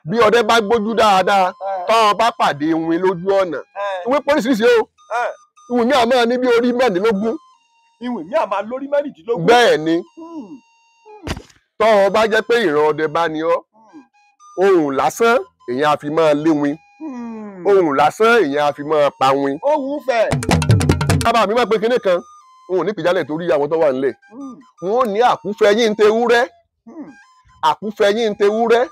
Bí ọdẹ bá gbójú dáadáa, tọ́ ọ bá pàdé iwin lójú ọ̀nà. Ìwé póríṣiríṣi o. Ìwìn mi àmọ́ ní bí orí 24. Ìwìn mi àmọ́ lórí 16. Bẹ́ẹ̀ ni. Tọ́ ọ bá jẹ́ pé ìran ọdẹ bá ní ọ́, ohùn lásán èèyàn á fi máa léwin. Ohùn lásán èèyàn á fi máa pa win. Ohùn fẹ̀. Bàbá mi máa pe kinní kan, n ò ní pìjálẹ̀ torí àwọn tó wà nílẹ̀. Wọn ò ní àkúfẹ́ yín ń tewúrẹ́. Àkúfẹ́ yín ń tewúrẹ́.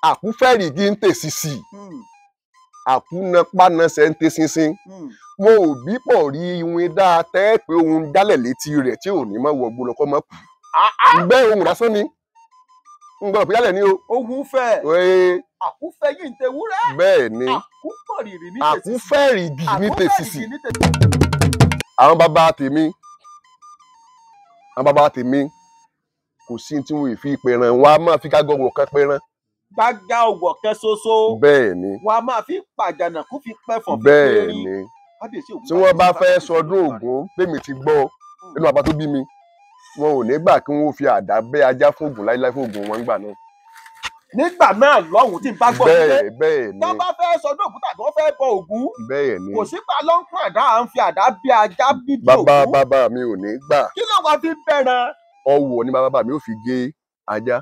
Àkúfẹ́rìgì ń tèsìsì. Àkúnapánasẹ̀ ń teṣinṣin. Wọn ò bí pọ̀ rí iwin dáa tẹ́ pé ohun dálẹ̀ létí rẹ̀ tí ò ní máa wọ gbólọ́kọ́ mọ́ kù. Bẹ́ẹ̀ ohun lásán ni. N gbọ́dọ̀ pìjálẹ̀ ni o. Ohùn fẹ̀. Àkúfẹ́ yín ń tewúrẹ́. Bẹ́ẹ̀ ni. Àkúfẹ́rìgì ní tèsìsì. Àkúfẹ́rìgì ní tèsìsì. Àwọn bàbá tèmi, àwọn bàbá tèmi kò sí tí wọn fi pẹran, wọn a máa fi kágọwọ kan pẹran. Gbága ọwọ́ kan ṣoṣo. Bẹ́ẹ̀ ni. Wọn a máa fi pàjánàkú fi pẹ̀fọ̀n fi Bẹ́ẹ̀ périn. ni. Tí wọ́n bá fẹ́ sọdún Ògún, bẹ́ẹ̀ mi ti gbọ́ nínú bàbá tó bí mi, wọn ò ní gbà kí wọ́n fi àdá bẹ́ ajá fún Ògún láíláí fún Ògún wọn gbà náà. Nígbà náà lọ́hùn tí n bá gbọ́ sílé, bẹ́ẹ̀ ni. Tó bá fẹ́ sọdún Ògún tàbí wọ́n fẹ́ bọ Ògún, bẹ́ẹ̀ ni. Kò sí pa lọ́nkún àdá à ń fi àdá bí ajá bíbí Ògún. Bàbá bàbá mi ò ní gbà. Kí ló wàá fi bẹ̀rẹ̀? Ọwọ́ ni bàbá mi ò fi gé ajá.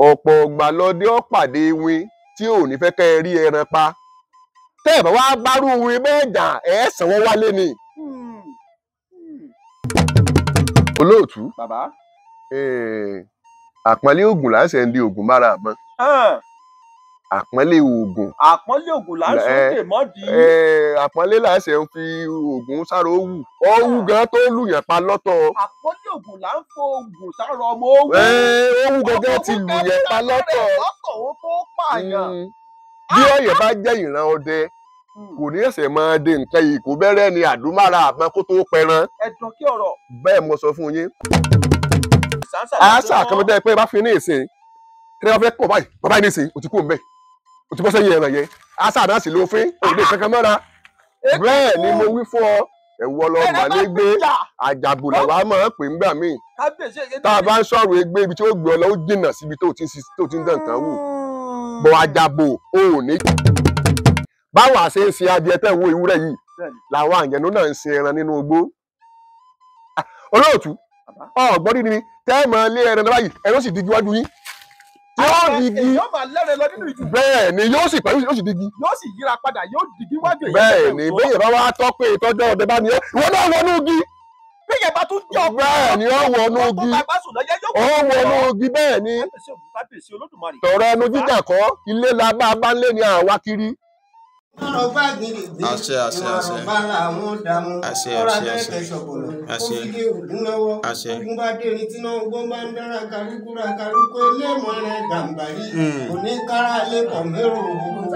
Ọ̀pọ̀ ọgbà lọdẹ ó pàdé iwin tí ò ní fẹ́ kẹ́ ẹ rí ẹran pa. Tẹ́ ẹ̀ bá wá bárú iwin bẹ́ẹ̀ jà, ẹ̀ sàn wọ́n wálé ni. Olóòtú. Bàbá. Àpọ́nlé Ògún là ń ṣe ń di Ògún mára àmọ́. Àpọ́nlé Ògún. Àpọ́nlé Ògún là ń ṣe ń dè mọ́dì. Àpọ́nlé là ń ṣe ń fi Ògún sára owú. Owú gan tó lùyàn pa lọ́tọ̀. Àpọ́nlé Ògún là ń fo Ògún sára ọmọ owú. Owú gangan ti lùyàn pa lọ́tọ̀. Lọ́tọ̀ ó tó pààyàn. Bí ọ̀yẹ̀ bá jẹ́ ìran ọdẹ, kò ní ẹsẹ̀ máa de nǹkan yìí kò bẹ̀rẹ̀ ni àdúmára àmọ́ kó tó pẹran. Ẹ̀dùn kí ọ̀rọ̀. Bẹ́ẹ̀ mo sọ fún yín. Àṣà kan tẹ́ pé bá fi ní ìsìn tí wọ́n fẹ́ pọ̀ báyìí bàbá yìí ní ìsìn ó ti kú òun bẹ́ẹ̀ ó ti bọ́ sẹ́yìn ẹran yẹn. Àṣà náà sì ló fín òde kankan mọ́ra. Bẹ́ẹ̀ ni mo wí fún ọ, ẹ̀wọ́ lọ màlégbé àjàbù làwa máa ń pè ńgbà míì. Tá a bá ń sọ̀rọ̀ egbé ibi tí ó gbé ọ lọ ó jìnnà síbi tó ti ń dàn tán wò. Bọ̀ àjàbù ò ní. Báwa ṣe ń sin adìẹ tẹ́ ń wo ewúrẹ́ yìí làwọn àjẹnú náà ń sin ẹran nínú igbó. Olóòtú, ọ̀gbọ́n dídí ni tẹ́ ẹ máa lé ẹran báyìí, ẹran sì digi wájú yín. Yóò digi. Yóò máa lẹ́rẹ̀ lọ nínú ìjù. Bẹ́ẹ̀ ni yóò sì pẹ̀lú yóò sì digi. Yóò sì yíra padà, yóò digi wájú èyí. Bẹ́ẹ̀ ni bẹ́ẹ̀ bá wá tọ́ pé ìtọ́jú ọdẹ bá ní ẹ́, ìwọ náà wọnú igi. Bẹ́ẹ̀ bá tún jẹ́ ọkùnrin. Bẹ́ẹ̀ ni ó wọnú igi. Ó wọnú igi bẹ́ẹ̀ ni. Tọ̀rọ̀ ẹnu jíjà kọ́, ilé la bá a bá ń lé ní àwa kiri. Àṣẹ àṣẹ àṣẹ. Àṣẹ àṣẹ àṣẹ. Àṣẹ. Àṣẹ. Ogun bá dé ní tíná ogun bá ń dára karúkúra karúkú elémọ̀ rẹ̀ gàǹbàrí. Kò ní kára lẹ́kọ̀ọ́ mẹ́rò ogun.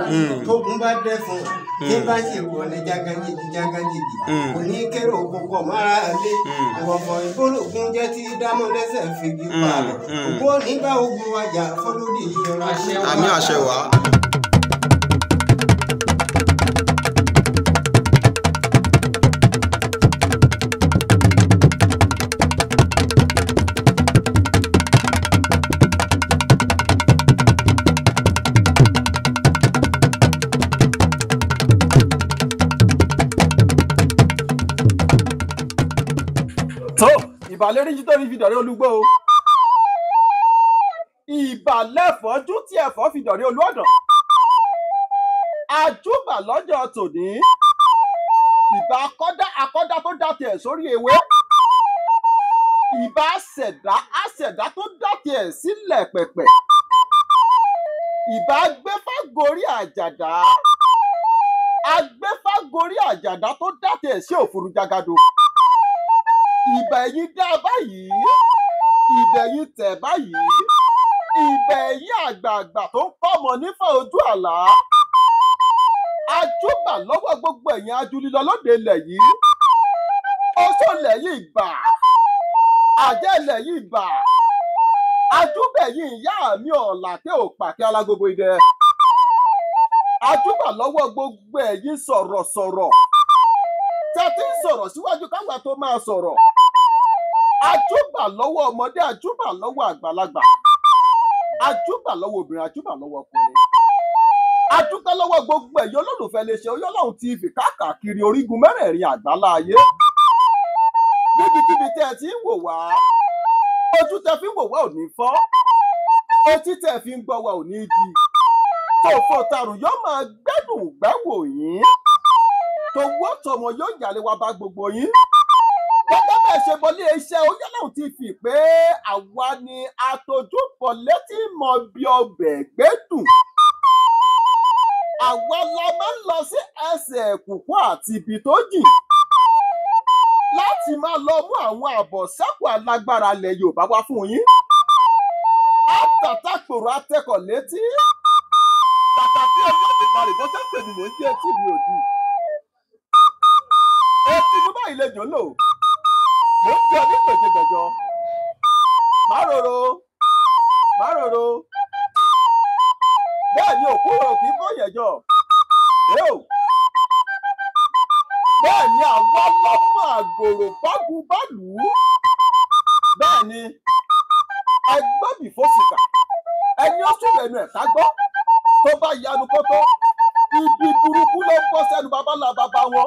Tógun bá dẹ́fun. Tí bá sì wọ̀ ní jágánjìgì jágánjìgì. Kò ní kérò ogun pọ̀ mọ́ra lé. Ìwọ̀fọ̀ ìbólògùn jẹ́ tí dámọ̀ lẹ́sẹ̀ fìgì pààrọ̀. Ògún ò ní bá ogun wájà fọlódì yọra. Àmín àṣẹ wá. Tó ìbàlẹ̀ rí tó fi dọ̀rẹ́ olúgbó o. Ìbàlẹ̀ fọ́jú tí ẹ̀fọ́ fi dọ̀rẹ́ olúọ̀dàn. Àjúbà lọ́jọ́ tòní. Ìbà akọ́dá akọ́dá tó dá tiẹ̀ sórí ewé. Ìbà àṣẹ̀dá àṣẹ̀dá tó dá tiẹ̀ sílẹ̀ pẹ̀pẹ̀. Ìbà agbéfágorí àjàdá. Agbéfágorí àjàdá tó dá tiẹ̀ sí òfurufú jagado. Ìbà ẹ̀yin dá báyìí, ìbà ẹ̀yin tẹ̀ báyìí, ìbà ẹ̀yin àgbààgbà tó ń kọ́mọ nífà ojú àlá. Àjúbà lọ́wọ́ gbogbo ẹ̀yin ajulilọ lóde ilẹ̀ yìí. Oṣó ilẹ̀ yìí bà, àjẹ́ ilẹ̀ yìí bà. Àjúbà ẹ̀yin ìyá mi ọ̀làkẹ́ òpàkẹ́ alágogo idẹ. Àjúbà lọ́wọ́ gbogbo ẹ̀yin sọ̀rọ̀sọ̀rọ̀. Tẹ́ ti ń sọ̀rọ̀ síwájú káwa tó máa sọ̀rọ̀. Àjúbà lọ́wọ́ ọmọdé, àjúbà lọ́wọ́ àgbàlagbà. Ajúbà lọ́wọ́ obìnrin, ajúbà lọ́wọ́ ọkùnrin. Adúpẹ́ lọ́wọ́ gbogbo ẹ̀yin olólùfẹ́ iléeṣẹ́ Oyọ́lọ́hun TV káàkiri orígun mẹ́rẹ̀ẹ̀rin àgbálá ayé. Níbikíbi tẹ́ ẹ ti ń wò wá, ojú tẹ́ fi ń wò wá ò ní fọ́, etí tẹ́ fi ń gbọ́ wá ò ní di. Tòfò tàrùn yóò máa gbẹ́dùn gbẹ́wò yín. Tòwó tọmọ yóò yàlé wa bá gbogbo yín. Gẹ́gẹ́ bẹ́ẹ̀ ṣe bọ́lé iṣẹ́ Oyọ́lọ́hun TV pé àwa ni atojúbọ̀ létí mọ bí ọbẹ̀ gbẹ́dùn. Àwa la máa ń lọ sí ẹsẹ̀ kùkú àti ibi tó jìn láti máa lọ mú àwọn àbọ̀sẹ́kù alágbára ilẹ̀ Yorùbá wá fún yín. Àtàtàkùrọ̀ atẹ́kọ̀ létí. Kàkà tí Olódùmarè bó ṣe ń pè mí mò ń jẹ́ etí mi ò di. Etí inú báyìí lè jò lò. Mò ń jẹ ní gbèjègbèjọ. Má rorò, má rorò. Bẹ́ẹ̀ ni òkú rò kì í kó yẹ̀jọ. Bẹ́ẹ̀ ni àwa lọ́mọ àgòrò bágun bálù. Bẹ́ẹ̀ ni ẹgbọ́n mi fòsìkà. Ẹni ó sùn ẹnu ẹ̀ ká gbọ́. Tó bá yanu kótó, ibi burúkú ló ń bọ́ sẹ́nu bàbá ńlá bàbá wọn.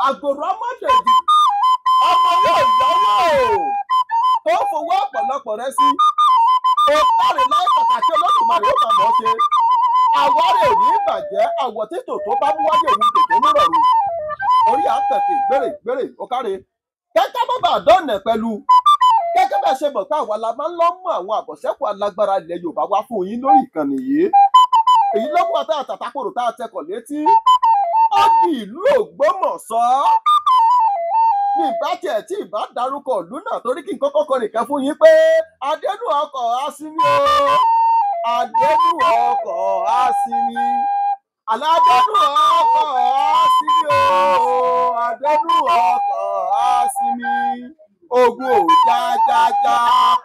Àgòrò ọmọdéjì, ọmọ yóò yọwọ́ o. Tó fowó ọ̀pọ̀lọpọ̀ rẹ sí. Ó káre láì kàkà kí Olódùmarè ó máa mọ̀ ọ́ ṣe. Àwárí ò ní bàjẹ́, àwọ̀ títò tó bá mú wáyé òun tètè nírọ̀rùn. Orí àtẹ̀tẹ̀ gbèrè gbèrè ó káre. Kẹ́kẹ́ bàbá àdánù pẹ̀lú. Gẹ́gẹ́ bẹ́ẹ̀ ṣe mọ̀ pé àwa la máa ń lọ́ mú àwọn àbọ̀sẹ́kù alágbára ilẹ̀ Yorùbá wá fún yín lórí ìkànnì yìí. Èyí ló mú ata àtàtàkùrù tá a tẹkọ̀ létí. Ó di ìlú Ògbómọ̀ṣọ́. Ní ìbá tiẹ̀ tí ìbá darúkọ ìlú náà torí kí n kọ́kọ́ kọ nìkan fún yín pé Adénú ọkọ̀ Asimi o. Adénú ọkọ̀ Asimi. Àládénú ọkọ̀ Asimi o. Adénú ọkọ̀ Asimi. Ogun ò jájájá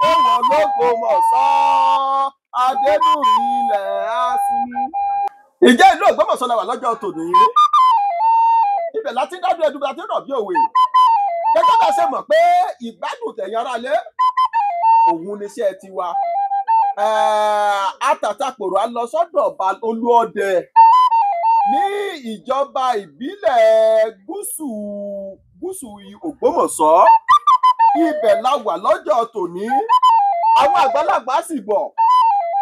kó wọn l'Ógbómọ̀ṣọ́. Adénú ilẹ̀ Asimi. Ìjẹ́ ìlú Ògbómọ̀ṣọ́ la wà lọ́jọ́ tòní. Ibẹ̀ láti ń dájú ẹdun láti ń rọ̀ bí òwe. Gẹ́gẹ́ bá ṣe mọ̀ pé ìgbádùn tẹ̀yìn ará lé òun níṣẹ́ tiwa. Àtàtàpòrò á lọ sọ́dọ̀ ọba Olúọdẹ ní ìjọba ìbílẹ̀ gúúsù gúúsù Ògbómọ̀ṣọ́. Ibẹ̀ la wà lọ́jọ́ tòní. Àwọn àgbàlagbà sì bọ̀.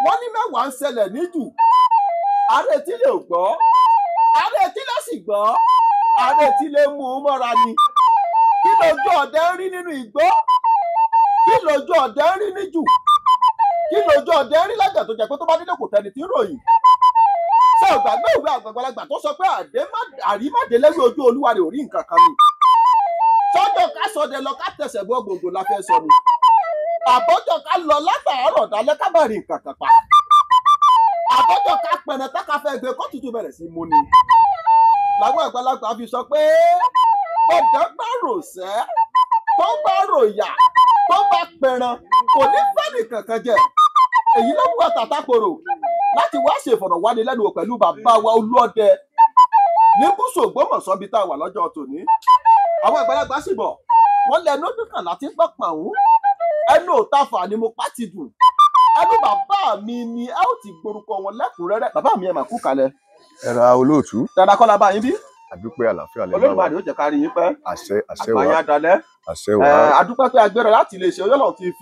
Wọ́n ní mẹ́wàá ń ṣẹlẹ̀ níjù. Ààrẹ tí lè gbọ́. Ààrẹ tí lè sì gbọ́. Ààrẹ tí lè mú un mọ́ra ni. Kí lójú ọdẹ ń rí nínú igbó? Kí lójú ọdẹ ń rí níjù? Kí lójú ọdẹ ń rí lájà tó jẹ́ pé tó bá délé kò tẹni tí ń ròyìn? Ṣé o gbàgbé ìwé àgbàlagbà tó sọ pé àrímàdé lẹ́yìn ojú olúwa rẹ̀ ò rí nǹkan kan ni? Sọ́jọ́ ká sọdẹ lọ ká tẹsẹ̀ bọ́ gbòǹgbò la fẹ́ sọ ni. Àbọ́jọ́ ká lọ látàárọ̀ dálẹ́ ká bá rí nǹkan kan pa. Àbọ́jọ́ ká pẹ̀rẹ̀ táka fẹ́ gbé kó tutù bẹ̀rẹ̀ sí mú ni. Làwọn àgbàlagbà fi sọ pé bọ̀dọ̀ bá rò sẹ́, tó bá rò yà, tó bá pẹran, kò ní fẹ́ nìkan kan jẹ. Èyí ló mú wa tàtàkòrò láti wá ṣe ìfọ̀rọ̀wánilẹ́nuwò pẹ̀lú bàbá wa Olúọdẹ ní gúúsù Ògbómọ̀ṣọ́ bíi tá a wà lọ́jọ́ tòní. Àwọn àgbàlagbà sì bọ̀, wọ́n lẹnu ọdún kan láti gbọ́ pàún. Ẹnu òtafà ni mo pa ti dùn. Ẹnu bàbá mi ni ẹ ó ti gborúkọ wọn lẹ́kùnrẹ́rẹ́. Bàbá mi ẹ mà kú kalẹ̀. Ẹ ra olóòtú. Dáadáa kọ́ la bá yín bí. Àdúpẹ́ àlàáfíà lè bá wa. Olódùmarè ó jẹ́ ká rí yín pẹ́. Àṣẹ àṣẹ wa. Àgbáyé adalẹ́. Àṣẹ wa. Adúpẹ́ pé agbéra láti lè ṣe Oyọ́lọ́hun TV.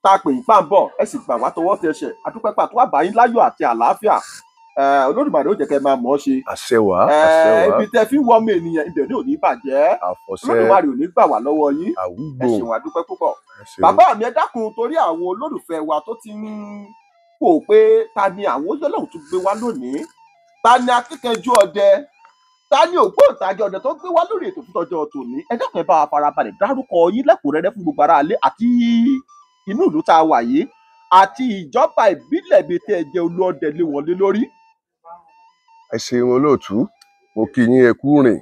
Tá a pè yín pà ń bọ̀, ẹ sì gbà wá tọwọ́ tẹsẹ̀. Adúpẹ́ pàtó wà bá yín láyọ̀ àti àlàáfíà. Olódùmarè ó jẹ́ kẹ́ máa mọ̀ ọ́ ṣe. Àṣẹ wa. Àṣẹ wa. Ibi tẹ́ fi ń wọ ọmọ ènìyàn ibẹ̀ ní ò ní bàjẹ́. Àfọ̀ṣẹ. Olódùmarè ò ní gbà wá lọ́wọ́ yín. Àwùgbò. Ẹ ṣeun adúpẹ́ púpọ̀. Ẹ ṣeun. Bàbá mi ẹ dákun torí àwọn olólùfẹ́ wa tó ti ń kó pé ta ni àwọn Oyọ́lọ́hun tún gbé wá lónìí? Ta ni akíkanjú ọdẹ? Ta ni ògbóǹtagì ọdẹ tó gbé wá lórí ètò fún tọjọ́ tòní? Ẹ dákun ẹ bá wa farabalẹ̀ dárúkọ yín lẹ́kùnrẹ́rẹ́ fún gbogbo ará ilé àti inú ìlú tá a wà yìí àti ìjọba ìbílẹ̀ bíi tẹ́ ẹ jẹ́ Olúọdẹ lé wọn lé lórí. Ẹ ṣeun olóòtú, mo kí yín ẹ kú rìn,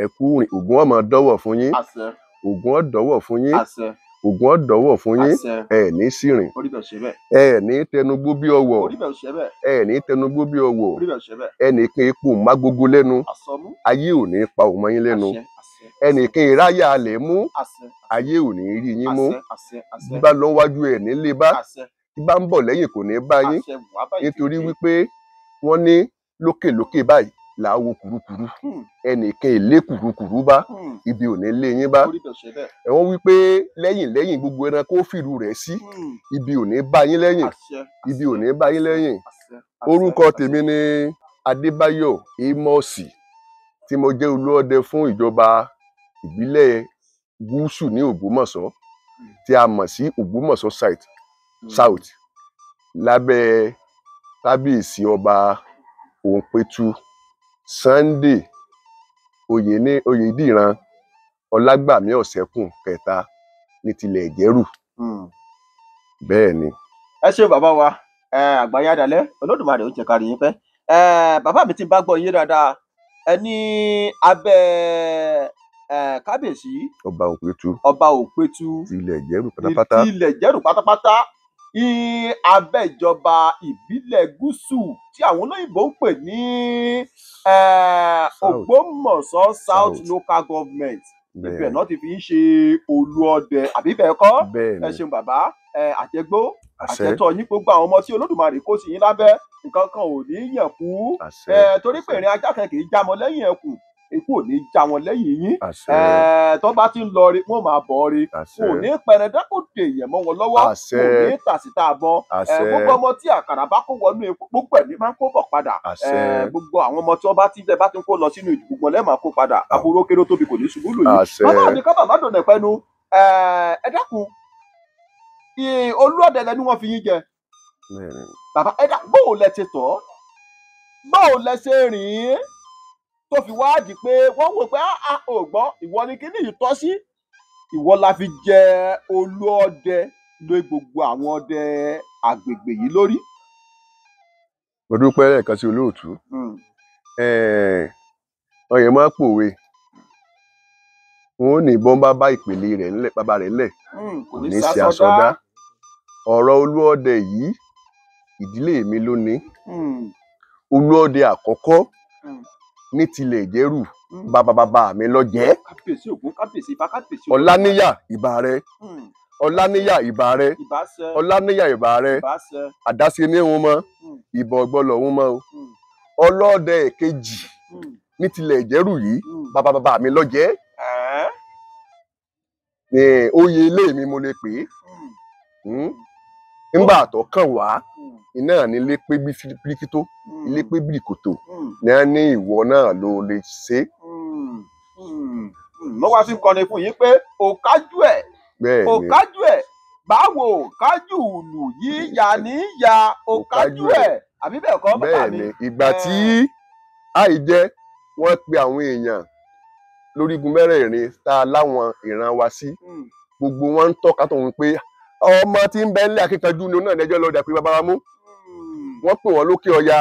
ẹ kú rìn, Ògún ó máa dọ́wọ̀ fún yín. Àṣẹ. Ògún ó dọ́wọ̀ fún yín. Àṣẹ. Ògún ó dọ́wọ̀ fún yín. Àṣẹ. Ẹ ní ṣìrìn. Orí bẹ̀ ṣe bẹ́ẹ̀. Ẹ ní tẹnugbó bí ọwọ̀. Orí bẹ̀ ṣe bẹ́ẹ̀. Ẹ ní tẹnugbó bí ọwọ̀. Orí bẹ̀ ṣe bẹ́ẹ̀. Ẹnìkan epo mágógó lẹ́nu. Àsọmú. Ayé ò ní pa òun mọ́ yín lẹ́nu. Àṣẹ. Àṣẹ. Ẹnìkan ìráyà lè mú. Àṣẹ. Ayé ò ní rí yín mú. Àṣẹ. Àṣẹ. Àṣẹ. Bíbá lọ wájú ẹ nílé bá. Àṣẹ. Tí bá ń bọ̀ lẹ́yìn kò ní bá yín, nítorí wípé wọ́n ní lókèlókè báyìí là á wo kùrukùru, ẹnìkan èlé kùrukùru bá, ibi ò ní lé yín bá. Wọ́n wípé lẹ́yìn lẹ́yìn gbogbo ẹranko fìrù rẹ̀ sí, ibi ò ní bá yín lẹ́yìn, ibi ò ní bá yín lẹ́yìn. Orúkọ tèmi ni Adébáyọ̀ Ámọ́sì, tí mo jẹ́ olúọdẹ fún ìjọba ìbílẹ̀ Gúúsù ní Ògbómọ̀ṣọ́, tí a mọ̀ sí Ògbómọ̀ṣọ́ South, lábẹ́ kábíyèsí ọba Òǹpẹ̀tù Sunday Oyèdìran Ọlágbàmí Ọ̀sẹ̀kùn kẹta ní tilẹ̀ Ìjẹ̀rù. Bẹ́ẹ̀ ni. Ẹ ṣeun bàbá wa, àgbáyé adalẹ, Olódùmarè ó jẹ́ ká rí yín pẹ́. Bàbá mi ti bá gbọ́ yín dáadáa, ẹ ní abẹ́ kábíyèsí ọba Òǹpẹ̀tù, ọba Òǹpẹ̀tù tilẹ̀ Ìjẹ̀rù pátápátá, tilẹ̀ Ìjẹ̀rù pátápátá, ní abẹ́ ìjọba ìbílẹ̀ Gúúsù tí àwọn olóyìnbó ń pè ní Ògbómọ̀ṣọ́ South Local Government, ibẹ̀ náà ti fi ń ṣe olúọdẹ, àbí bẹ́ẹ̀ kọ́? Ẹ ṣeun bàbá. Àjẹgbó àjẹtọ̀ yín, gbogbo àwọn ọmọ tí Olódùmarè kó sí yín lábẹ́, nǹkan kan ò ní yàn kú, torí pé ìrìn ajá kan kì í já mọ́ lẹ́yìn ẹkùn, ikú ò ní já wọn lẹ́yìn yín. Tó bá ti ń lọ rí, wọn máa bọ̀ rí, wọn ò ní pẹrẹdá kò dèèyàn mọ́ wọn lọ́wọ́, wọn ò ní tàsítà àbọn. Gbogbo ọmọ tí àkàrà bá kó wọnú epo, gbogbo ẹ̀mí máa ń kó bọ̀ padà. Gbogbo àwọn ọmọ tí wọ́n bá ti tẹ bá ti ń kó lọ sínú ìdìbò gbọ́n lẹ́ẹ̀ máa kó padà. Aburú kéré tóbi kò ní ṣubú lù yín. Bàbá mi ká bàbá dòdò pẹ́nu. Ẹ dákun, olúọdẹ lẹni wọ́n fi yín jẹ bàbá. Ẹ dákun, bóò lẹ ti tọ́, bóò lẹ ṣe rìn tó fi wá di pé wọ́n wò pé a ò gbọ́, ìwọ ni kíní yìí tọ́ sí, ìwọ la fi jẹ olúọdẹ lé gbogbo àwọn ọdẹ àgbègbè yìí lórí. Mo dúpẹ́ lẹ́ẹ̀kan sí olóòtú. Ọyẹ máa pòwe, wọn ò ní bọ́ńbà bá ìpele rẹ̀ ńlẹ̀, bàbá rẹ̀ ńlẹ̀ kò ní ṣe àsọdá. Ọ̀rọ̀ olúọdẹ yìí ìdílé mi ló ní. Olúọdẹ àkọ́kọ́ ní tilẹ̀ Ìjẹ̀rù, bàbá bàbá mi ló jẹ́. Kábíyèsí Ògún, kábíyèsí Ifá, kábíyèsí Ògún. Ọláníyà ìbà rẹ, Ọláníyà ìbà rẹ, Ọláníyà ìbà rẹ, àdáṣe ní òun mọ, ìbọn ọgbọlọ òun mọ o. Ọlọ́dẹ èkejì ní tilẹ̀ Ìjẹ̀rù yìí, bàbá bàbá mi ló jẹ́. Oyè ilé mi mo lè pè é. Nígbà tó kàn wá, iná ní ilé pé bíríkító, ilé pé bíríkòtò ní a ní ìwọ náà ló lè ṣe. Mo wá fi ń kọrin fún yín pé òkájú ẹ̀, òkájú ẹ̀, báwo òkájú lù yíya níyà, òkájú ẹ̀, àbí bẹ́ẹ̀ kọ́ bàbá mi? Bẹ́ẹ̀ni, ìgbà tí àìjẹ́ wọ́n pe àwọn èèyàn lórígun mẹ́rẹ̀ẹ̀rin tá a láwọn ìran wa sí, gbogbo wọn ń tọ́ka tó ń pé ọmọ tí ń bẹ nílé akíkanjú ni òun náà lẹ́jọ́ lọ́ọ́ dàpé bàbá wa mú. Wọ́n pè wọ́n lókè ọya,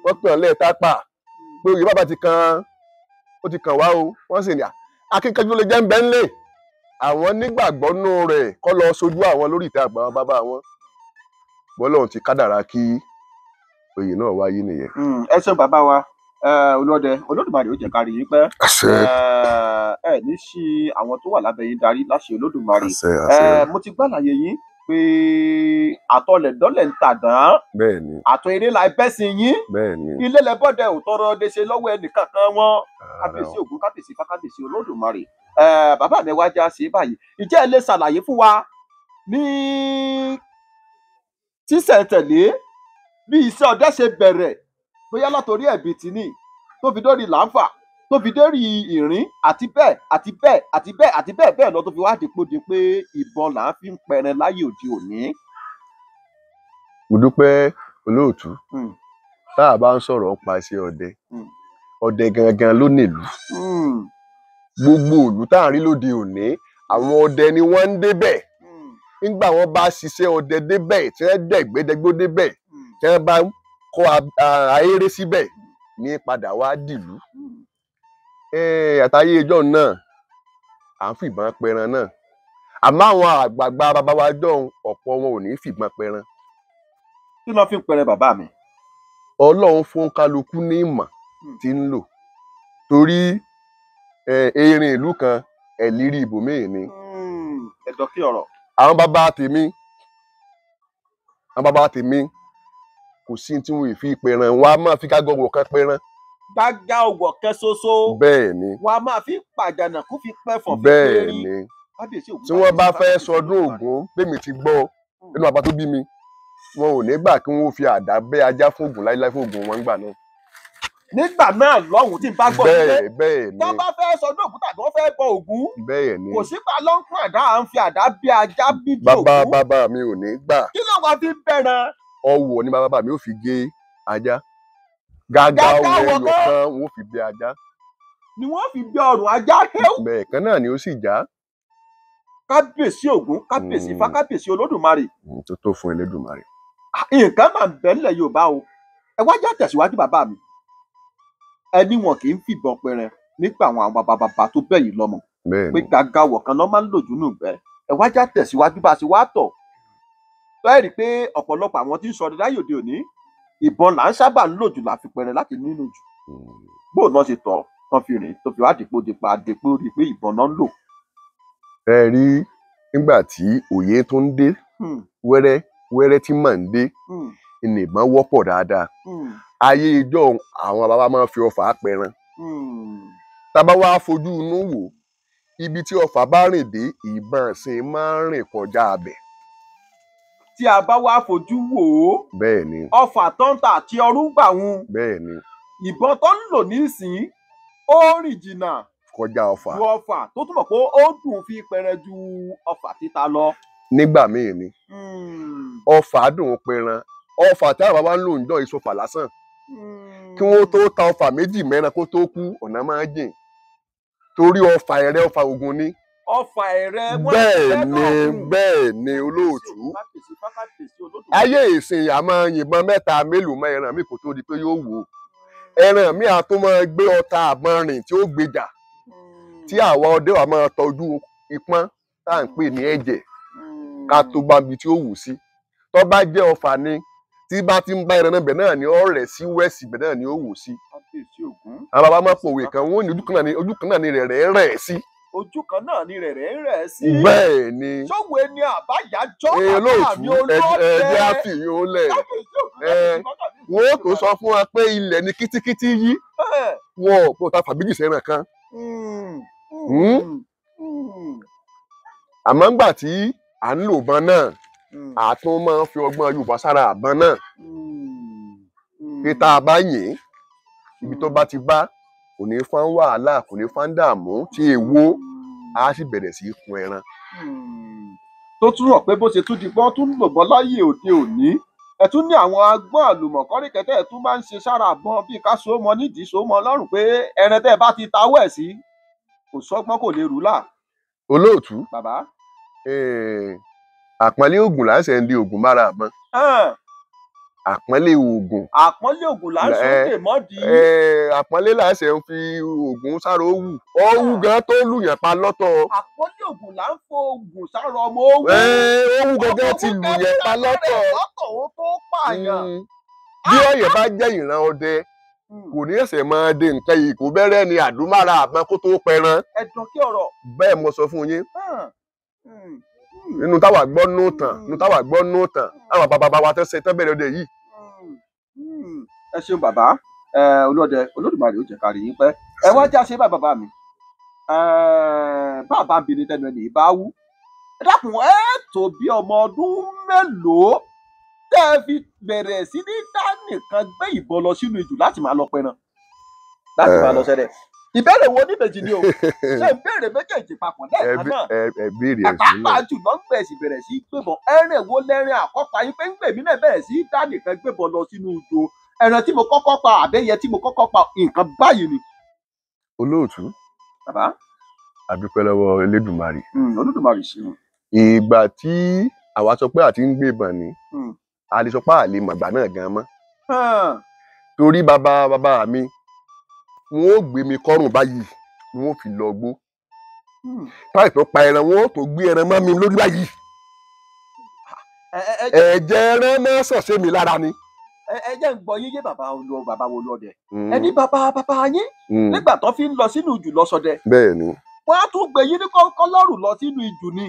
wọ́n pè wọ́n lẹ́ẹ̀tápà pé oyè bàbá ti kan, ó ti kàn wá o. Wọ́n sì ní akíkanjú lè jẹ́ ń bẹ nílé, àwọn nígbàgbọ́ nú rẹ̀ kọ́ lọ sojú àwọn lórí ìtẹ́ àgbà bàbá wọn. Bọ́lọ́run ti kádàrá kí oyè náà wáyé nìyẹn. Ẹ ṣeun bàbá wa olódẹ, Olódùmarè ó jẹ́ ká rí yín pẹ́. Ẹ ní sí àwọn tó wà lábẹ́ yín darí láṣẹ Olódùmarè. Mo ti gbàlàyé yín pé àtọlẹ̀dọ́lẹ̀ ń tàdán, àtọ̀ eré la bẹ́ sí yín, ilé lẹ́bọ̀dẹ̀ ò tọrọ de ṣe lọ́wọ́ ẹnìkankan wọn. Kábíyèsí Ògún, kábíyèsí Ifá, kábíyèsí Olódùmarè. Bàbá mi wá já sí báyìí, ìjẹ́ ẹ lè ṣàlàyé fún wa ní sísẹ̀ntẹ̀lé bí iṣẹ́ ọdẹ ṣe bẹ̀rẹ̀, bóyá látòrí ẹ̀bìtì ni tó fi dórí làǹfà, tó fi dórí ìrìn, àti bẹ́ẹ̀ àti bẹ́ẹ̀ àti bẹ́ẹ̀ àti bẹ́ẹ̀ bẹ́ẹ̀ lọ, tó fi wá dípò di pé ìbọn là ń fi ń pẹran láyé òde òní. Mo dúpẹ́ olóòtú. Tá a bá ń sọ̀rọ̀ pa iṣẹ́ ọdẹ, ọdẹ gangan ló nílùú. Gbogbo ìlú tá à ń rí lóde òní, àwọn ọdẹ ni wọ́n ń débẹ̀. Nígbà wọ́n bá ṣiṣẹ́ ọdẹ débẹ̀, tí wọ́n dẹ̀gbẹ́dẹ́gbó débẹ̀, tí wọ́n bá kọ́ ahéré síbẹ̀ ní padà wá dìlú. Àtàyè ìjọ náà à ń fìbọn pẹran náà, àmọ́ àwọn àgbààgbà bàbá wa jọ̀hún ọ̀pọ̀ wọn ò ní fìbọn pẹran. Kí ló fi ń pẹran bàbá mi? Ọlọ́run fún kálukú ní ìmọ̀ tí ń lò, torí erin ìlú kan ẹ̀lírí ibòmíì ni. Ẹ̀dọ̀ kí ọ̀rọ̀. Àwọn bàbá tèmi, Àwọn bàbá tèmi kò sí tí wọn fi pẹran, wọn a máa fi gágá ọwọ́ kan pẹran. Gágá ọwọ́ kan ṣoṣo. Bẹ́ẹ̀ ni. Wọn a máa fi pàjánà kó fi pẹ̀fọ̀n fi Bẹ́ẹ̀ ni. Tí wọ́n bá fẹ́ sọdún Ògún, bẹ́ẹ̀ mi ti gbọ́ nínú bàbá tó bí mi, wọn ò ní gbà kí wọ́n fi àdá bẹ́ ajá fún Ògún láíláí fún Ògún wọn gbà náà. Nígbà náà lọ́hùn tí n bá gbọ́ pé tó bá fẹ́ sọdún Ògún tàbí wọ́n fẹ́ bọ Ògún, bẹ́ẹ̀ ni, kò sí pa lọ́nkún àdá à ń fi àdá bí ajá bíbí Ògún. Bàbá mi ò ní gbà. Kí ló wàá fi bẹ̀rẹ̀? Ọwọ́ ni bàbá mi ò fi gé ajá. Gágá ọwọ́ ẹyọ kan wọ́n fi bẹ́ ajá. Ni wọ́n fi bẹ́ ọrùn ajá héw. Bẹ́ẹ̀ kan náà ni ó sì já. Kábíyèsí Ògún, kábíyèsí Ifá, kábíyèsí Olódùmarè. Tó tó fún Elédùmarè. Nǹkan máa ń bẹ nílẹ̀ Yorùbá o. Ẹ wá já tẹ̀síwájú bàbá mi. Ẹni wọn kì í fìbọn pẹrẹ nígbà àwọn bàbá bàbá tó bẹ̀yìn lọ́mọ. Pé gàgà wọ̀ kan lọ́ máa ń lò jù nù bẹ́ẹ̀. Ẹ wá já tẹ̀síwájú bá a ṣe wá tọ̀. Bẹ́ẹ̀ rí i pé ọ̀pọ̀lọpọ̀ àwọn tí ń sọdẹ láyé òde òní, ìbọn là ń sábà ń lò jù láfi pẹrẹ láti nínú jù. Bóun náà ṣe tọ̀ tán fi rìn tó fi wá dìpọ̀ dìpa dìpọ̀ rí i pé ìbọn náà ń lò. Ẹ rí nígbà tí òye tó ń dé wẹ́rẹ́ wẹ́rẹ́ tí màá ń dé, ìnìbọn wọ́pọ̀ dáadáa. Ayé ijọ́ àwọn bàbá máa ń fi ọfà pẹran. Tá bá wá fojú inú wò, ibi tí ọfà bá rìn dé, ìbọn ṣe máa ń rìn kọjá abẹ. Tí a bá wá fojú wò ó, bẹ́ẹ̀ ni, ọfà tó ń ta àti ọrú gbà wọn, bẹ́ẹ̀ ni, ìbọn tó ń lò nísìnyí ó rìn jìnnà kọjá ọfà, ju ọfà tó túmọ̀ pé ó dùn fi pẹrẹ ju ọfà títa lọ. Nígbà míì ni ọfà dùn pẹran. Ọfà tí àwọn bàbá ń lò ń jọ ìsọfà lásán, kí wọ́n tó ta ọfà méjì mẹ́ran kó tó kú, ọ̀nà máa jìn, torí ọfà ẹ̀rẹ́ ọfà Ògún ni. Ọfà ẹ̀rẹ́ wọ́n bẹ́ẹ̀ ni, bẹ́ẹ̀ ni olóòtú. Ayé ìsìn a máa yìnbọn mẹ́ta mélòó mọ́ ẹran mi kó tó di pé yóò wò. Ẹran mi a tó máa gbé ọta àbọn rìn tí ó gbèjà, tí àwa ọdẹ wa máa tọ́jú ipọ́n tá à ń pè ní ẹ̀jẹ̀ ká tó bá ibi tí ó wù sí. Tó bá jẹ́ ọfà ni, tí bá ti ń bá ẹran náà bẹ̀ náà ni ó rẹ̀ sí wẹ́ẹ̀sì bẹ̀ náà ni ó wù sí. Àwọn bàbá máa pòwe kan, wọ́n ní ojú kan náà ni rẹ̀rẹ̀ rẹ̀ sí. Ojú kan náà ni rẹ̀rẹ̀ rẹ̀ sí. Bẹ́ẹ̀ ni. Ṣòwe ni àbáyájọ́ bàbá mi olóòtú. Ẹ̀jẹ̀ àfihàn ó lẹ̀. Wọ́n ó tó sọ fún wa pé ilẹ̀ ni kítíkítí yí. Wọ́n ò pọ̀ ta fàbíjì sẹ́ran kan. Àmọ́ ńgbà tí à ń lò bọn náà, àtún máa ń fi ọgbọ́n Yorùbá sára àbọn náà. Pé tá a bá yìn, ibi tó bá ti bá, kò ní fán wàhálà, kò ní fán dààmú, tí èwo á sì bẹ̀rẹ̀ sí í kun ẹran. Tó túmọ̀ pé bó ṣe tún di gbọ́n tún lò bọ́ láyé òde òní, ẹ tún ní àwọn agbọ́n àlùmọ̀kọ́rí kẹtẹ́ ẹ tún máa ń ṣe sára àbọn bíi ká so mọ nídìí so mọ lọ́rùn pé ẹran tẹ́ ẹ bá ti tawọ́ ẹ̀ sí kò sọ́gbọ́n kò lè rú là. Olóòtú, bàbá, àpọ́nlé Ògún là ń ṣe ń di Ògún mára àbọn. Àpọ́nlé Ògún. Àpọ́nlé Ògún là ń ṣe ń dè mọ́dì. Àpọ́nlé là ń ṣe ń fi Ògún sára owù. Owù gan tó lùyàn pa lọ́tọ̀. Àpọ́nlé Ògún là ń fo Ògún sára ọmọ owù. Owù gangan ti lùyàn pa lọ́tọ̀. Lọ́tọ̀ ó tó pààyàn. Bí ọ̀yẹ̀ bá jẹ́ ìran ọdẹ, kò ní ẹsẹ̀ máa de nǹkan yìí kò bẹ̀rẹ̀ ni àdúmára àbọn kó tó pẹran. Ẹ̀dùn kí ọ̀rọ̀. Bẹ́ẹ̀ mo sọ fún yín. Nínú táwa gbọ́ nù tàn, nínú táwa gbọ́ nù tàn, àwọn bàbá wa tẹ́sẹ̀ tẹ́ bẹ̀rẹ̀ ọdẹ yìí. Ẹ ṣeun bàbá olóde Olódùmarè ó jẹ́ ká rí yín pẹ́. Ẹ wá já ṣe bá bàbá mi, bàbá mi ní tẹnu ẹni bá wú. Ẹ dákun, ẹ tó bí ọmọ ọdún mélòó tẹ́ ẹ fi bẹ̀rẹ̀ sí ní dá nìkan gbé ìbọn lọ sínú ijù láti máa lọ pẹran, láti máa lọ ṣẹlẹ̀? Ìbéèrè wo níbejì ni o, ṣé ìbéèrè méjèèjì papọ̀ lẹ́ẹ̀kan náà? Pàápàá jùlọ ń gbèsè bẹ̀rẹ̀ sí gbébọn, ẹ̀rìn wo lẹ́rìn àkọ́pá yín pé ń gbèmí náà bẹ̀rẹ̀ sí dá nìkan gbébọn lọ sínú ijó? Ẹran tí mo kọ́kọ́ pa àbẹ́yẹ tí mo kọ́kọ́ pa nǹkan báyìí ni. Olóòtú, bàbá, a dúpẹ́ lọ́wọ́ Elédùmarè. Olódùmarè ṣeun. Ìgbà tí àwa sọ pé àti ń gbébọn ni, a lè sọ pé àlè màgbà náà gan mọ́. Torí bàbá bàbá mi, wọn ó gbé mi kọ́rùn báyìí ni wọn ó fi lọ gbó. Táì tó pa ẹran, wọn ó tó gbé ẹran mọ́ mi lórí báyìí. Ẹ̀jẹ̀ ẹran máa sàn sí mi lára ni. Ẹ jẹ́ ń gbọ́ yín yé bàbá bàbá wo lọ́dẹ. Ẹni bàbá bàbá yín nígbà tó fi ń lọ sínú jù lọ sọdẹ. Bẹ́ẹ̀ ni. Wọ́n á tún gbé yín ní kọ́kọ́ lọ́rùn lọ sínú ijù ni.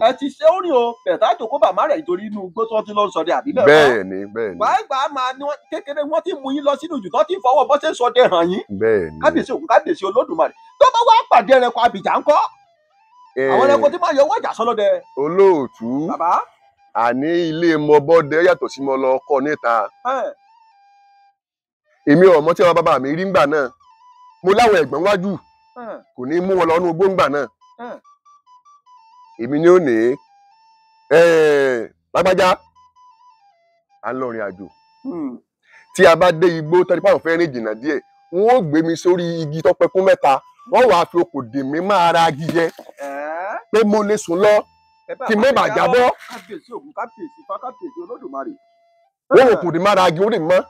Ẹ ti ṣe ó rìn o, bẹ̀tà àjòkó bàmá rẹ̀ nítorí inú igbó tí wọ́n ti lọ ń ṣọdẹ àbí bẹ́ẹ̀ kọ́? Bẹ́ẹ̀ ni, bẹ́ẹ̀ ni. Gbàgbà máa ní wọ́n kékeré wọ́n ti mú yín lọ sínú ijù tó ti fọwọ́ bọ́ ṣe ń ṣọdẹ hàn yín. Bẹ́ẹ̀ ni. Kábíyèsí Ògún, kábíyèsí Olódùmarè. Tó bá wá pàdé ẹranko abìjà ńkọ́? Àwọn ẹranko tí máa yọ owó ìjà sọlọ́dẹ. Olóòtú. Bàbá. Àní ilé mọbọ́dẹ yàtọ̀ sí mọ lọ kọ́ níta. Èmi ọmọ tí àwọn bàbá mi rí ńgbà náà. Mo láwọn ẹ̀gbọ́n wájú. Kò ní mú wọn lọ inú igbó ńgbà náà. Èmi ni ó ní lágbájá à ń lọ rìn àjò. Tí a bá dé igbó tọ́jú pàrọ̀ fẹ́ rìn jìnnà díẹ̀, wọ́n ó gbé mi sórí igi tọ́pẹ́kún mẹ́ta, wọ́n wàá fi okùn dè mí máa ra igi yẹn pé mo lè sùn lọ kí n má bàa jábọ́. Kábíyèsí Ògún, kábíyèsí Ifá, kábíyèsí Olódùmarè. Wọ́n ò kùn dè máa ra igi ó lè mọ́.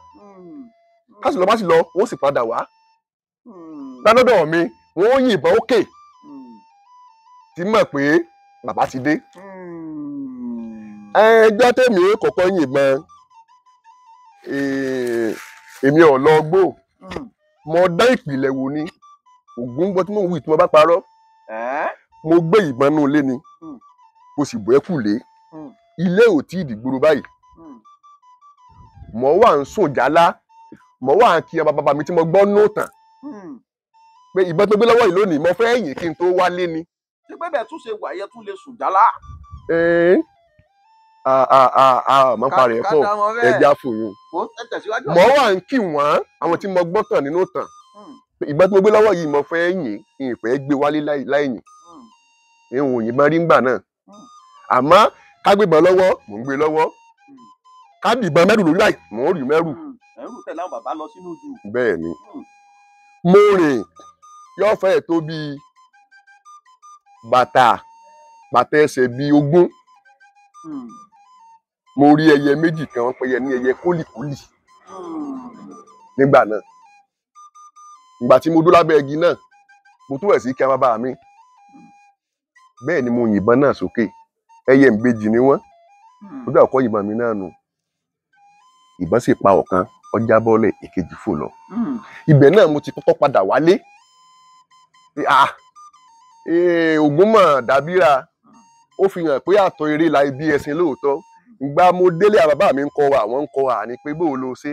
Ká sì lọ bá sì lọ, wọ́n sì padà wá. Ládọ́dọ̀ mi, wọ́n yìnbọn ókè tí mọ̀ pé bàbá ti dé. Ẹjọ́ tèmi kọ́kọ́ yìnbọn, èmi ò lọ gbó. Mo dá ìpìlẹ̀ wò ni. Ògún gbọ́ tí mò ń wí tí mo bá parọ́. Mo gbé ìbọn nú ilé ni. Mo sì bọ́ ẹ̀kú lé. Ilé ò tí ì dìgboro báyìí. Mo wà ń sùn jálá. Mo wà ń kí ọba bàbá mi tí mo gbọ́ nù tàn. Pé ìbọn tó gbé lọ́wọ́ yìí lónìí, mo fẹ́ yìn kí n tó wálé ni. Ṣé pé bẹ́ẹ̀ tún ṣe wà yẹn tún lè sùn jálá? Mọ̀ ń parẹ́ pọ̀, ẹja fòyún. Mo wà ń kí wọ́n àwọn tí mo gbọ́ tàn nínú tàn. Ìbọn tí mo gbé lọ́wọ́ yìí mo fẹ́ yìn, ìfẹ́ gbé wálé láì yìn. Ìhùn òyìnbọn rí ngbà náà. Àmọ́ ká gbébọn lọ́wọ́, mò ń gbé lọ́wọ́. Ká dìbọn mẹ́rù lórí báyìí, mò ń rì mẹ́rù. Ẹ̀rù tẹ̀lé àwọn bàbá lọ sínú jù. Bẹ́ẹ̀ ni. Mo rìn yóò fẹ́ tó bíi bàtà ẹsẹ̀ bíi 20. Mo rí ẹyẹ méjì kan, wọ́n pẹyẹ ní ẹyẹ kólìkólì nígbà náà. Ìgbà tí mo dó lábẹ́ igi náà, mo tún wẹ̀ sí kí a bàbá mi. Bẹ́ẹ̀ ni mo yìnbọn náà sókè. Ẹyẹ ìbejì ni wọ́n. Ojú àkọ́kọ́ yìnbọn mi náà nù. Ìbọn sì pa ọ̀kan, ó jábọ́lẹ̀, èkejì fò lọ. Ibẹ̀ náà mo ti kọ́kọ́ padà wálé. Ògún mọ̀ dàbíra. Ó fi hàn pé àtọ̀ eré la ibi ẹ̀sìn lóòótọ́. Ìgbà mo délé àwọn bàbá mi ń kọ́ wa, àwọn ń kọ́ wa ní pé bó o lo ṣe.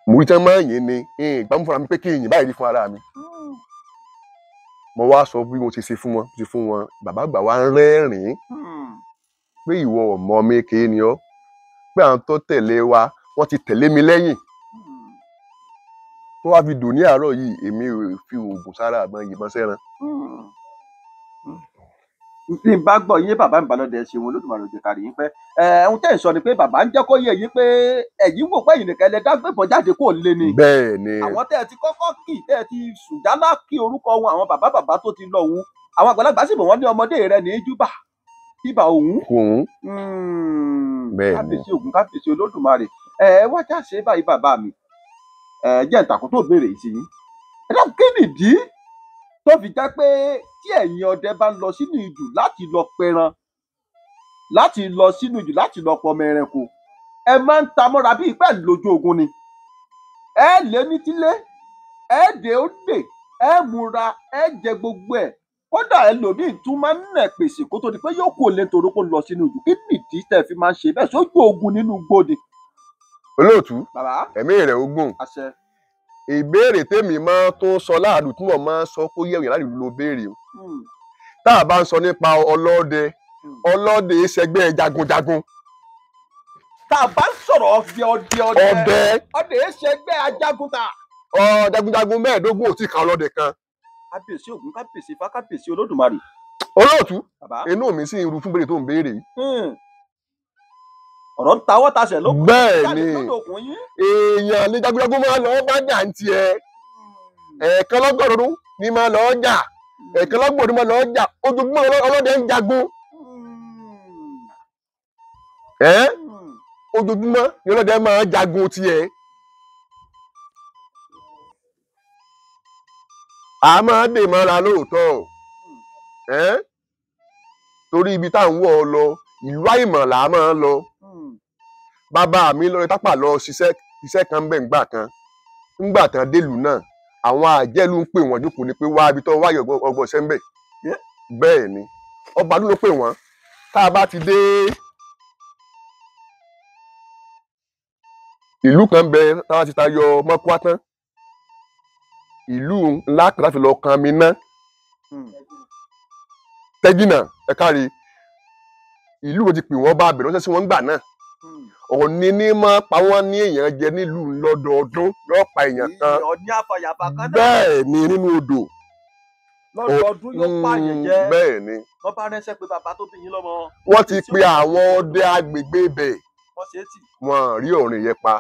Mo rí tán máa yìn ni, ìgbà mo fúnra mi pé kí n yìn báyìí rí fún ara mi. Mo wá sọ bí mo ti ṣe fún wọn, ti fún wọn. Bàbá àgbà wa ń rẹ́rìn-ín pé ìwọ ọmọ mi kì í ni ọ́. Pé àwọn tó tẹ̀lé wa, wọ́n ti tẹ̀lé mi lẹ́yìn. Tó wá fi dùn ní àárọ̀ yìí, èmi ò fi oògùn sára àgbọn yìnbọn sẹ́ran. Bí n bá gbọ́ yín, bàbá mi Balódẹ ṣeun, Olódùmarè ò jẹ́ ká rí yín pẹ́. Ohun tẹ́ ẹ̀ sọ ni pé bàbá ń jẹ́ kó yé yín pé ẹ̀yin wò pé ẹ̀yin nìkan lẹ dá gbébọn jáde kó lé ni. Bẹ́ẹ̀ ni. Àwọn tẹ́ ẹ ti kọ́kọ́ kì, tẹ́ ẹ ti sùn jálá kí orúkọ wọn, àwọn bàbá bàbá tó ti lọ òun. Àwọn àgbàlagbà sì bọ̀ wọ́n ní ọmọdé rẹ ní júbà kíbà òun. Òun. Bẹ́ẹ̀ ni. Kábíyèsí Ògún, kábíyèsí Olódùmarè. Ẹ wá já ṣe báyìí bàbá mi. Ẹ jẹ́ ìtàkùn tó béèrè yìí sí yín. Ẹ dákun, kí nìdí tó fi jẹ́ pé tí ẹ̀yin ọdẹ bá ń lọ sínú ijù láti lọ pẹran, láti lọ sínú ijù láti lọ pọmọ ẹranko, ẹ máa ń ta mọ́ra bíi pẹ́ lójú ogun ni. Ẹ lé ní tílé, ẹ dé ó dè, ẹ múra, ẹ jẹ gbogbo ẹ̀. Kódà ẹlòmíì tún máa ń nà pèsè kó tó di pé yóò kó lé torí kó lọ sínú ijù. Kí nìdí tẹ́ fi máa ń ṣe bẹ́ẹ̀ sójú ogun nínú gbòde? Olóòtú, bàbá, ẹ̀mí rẹ̀ ogún. Àṣẹ. Ìbéèrè tèmi máa tó sọ láàlú tí wọ́n máa ń sọ kó yẹ̀wò láàlú ló béèrè o. Tá a bá ń sọ nípa ọlọ́dẹ, ọlọ́dẹ ṣẹgbẹ́ jagunjagun. Tá a bá ń sọ̀rọ̀ ọdẹ ọdẹ ọdẹ ọdẹ ṣẹgbẹ́ ajagunta. Jagunjagun 25 ò tí kan ọlọ́dẹ kan. Kábíyèsí Ògún, kábíyèsí Ifá, kábíyèsí Olódùmarè. Olóòtú, inú mi sì ń ru fún béèrè tó ń béèrè. Ọ̀rọ̀ ń tawọ́ tasẹ̀ ló kù. Bẹ́ẹ̀ ni, èèyàn ní jagunjagun máa lọ bá jà ń tiẹ̀. Ẹ̀ẹ̀kan lọ́gọ́rùn-ún ni máa lọ jà, ẹ̀ẹ̀kan lọ́gbọ̀n máa lọ jà, ojoojúmọ́ ọlọ́dẹ ń jagun. Ojoojúmọ́ ni ọlọ́dẹ máa jagun tiẹ̀. A máa dè mọ́ra lóòótọ́, torí ibi tá à ń wọ̀ ọ lọ, ìlú àìmọ̀ là á máa lọ. Bàbá mi lọ tápà lọ ṣiṣẹ́ iṣẹ́ kan bẹ́ẹ̀ ńgbà kan. Ńgbà tán délùú náà, Àwọn àjẹ́lú ń pè wọ́n jókòó ni pé wá ibi tó wáyé ọgbọ̀n ṣẹ́ńbẹ̀. Bẹ́ẹ̀ ni ọba ló pè wọ́n. Tá a bá ti dé ìlú kan bẹ tá a ti tayọ mọ́kúá tán, ìlú ńlá kan láti lọ kan mi ná tẹ́jìnà ẹ̀kárí ìlú wo ti pè wọ́n bá bẹ̀rẹ̀ ránṣẹ́ sí wọn gbà náà. Ọ̀ní ní máa pa wọ́n ní èèyàn jẹ nílùú lọ́dọọdún yóò pa èèyàn kan. Bẹ́ẹ̀ ni nínú odò lọ́dọọdún yóò pààyàn jẹ. Bẹ́ẹ̀ ni wọ́n bá ránṣẹ́ pé bàbá tó bí yín lọ́mọ. Wọ́n ti pe àwọn ọdẹ agbègbè ibẹ̀, wọ́n rí ọ̀rìn yẹn pa.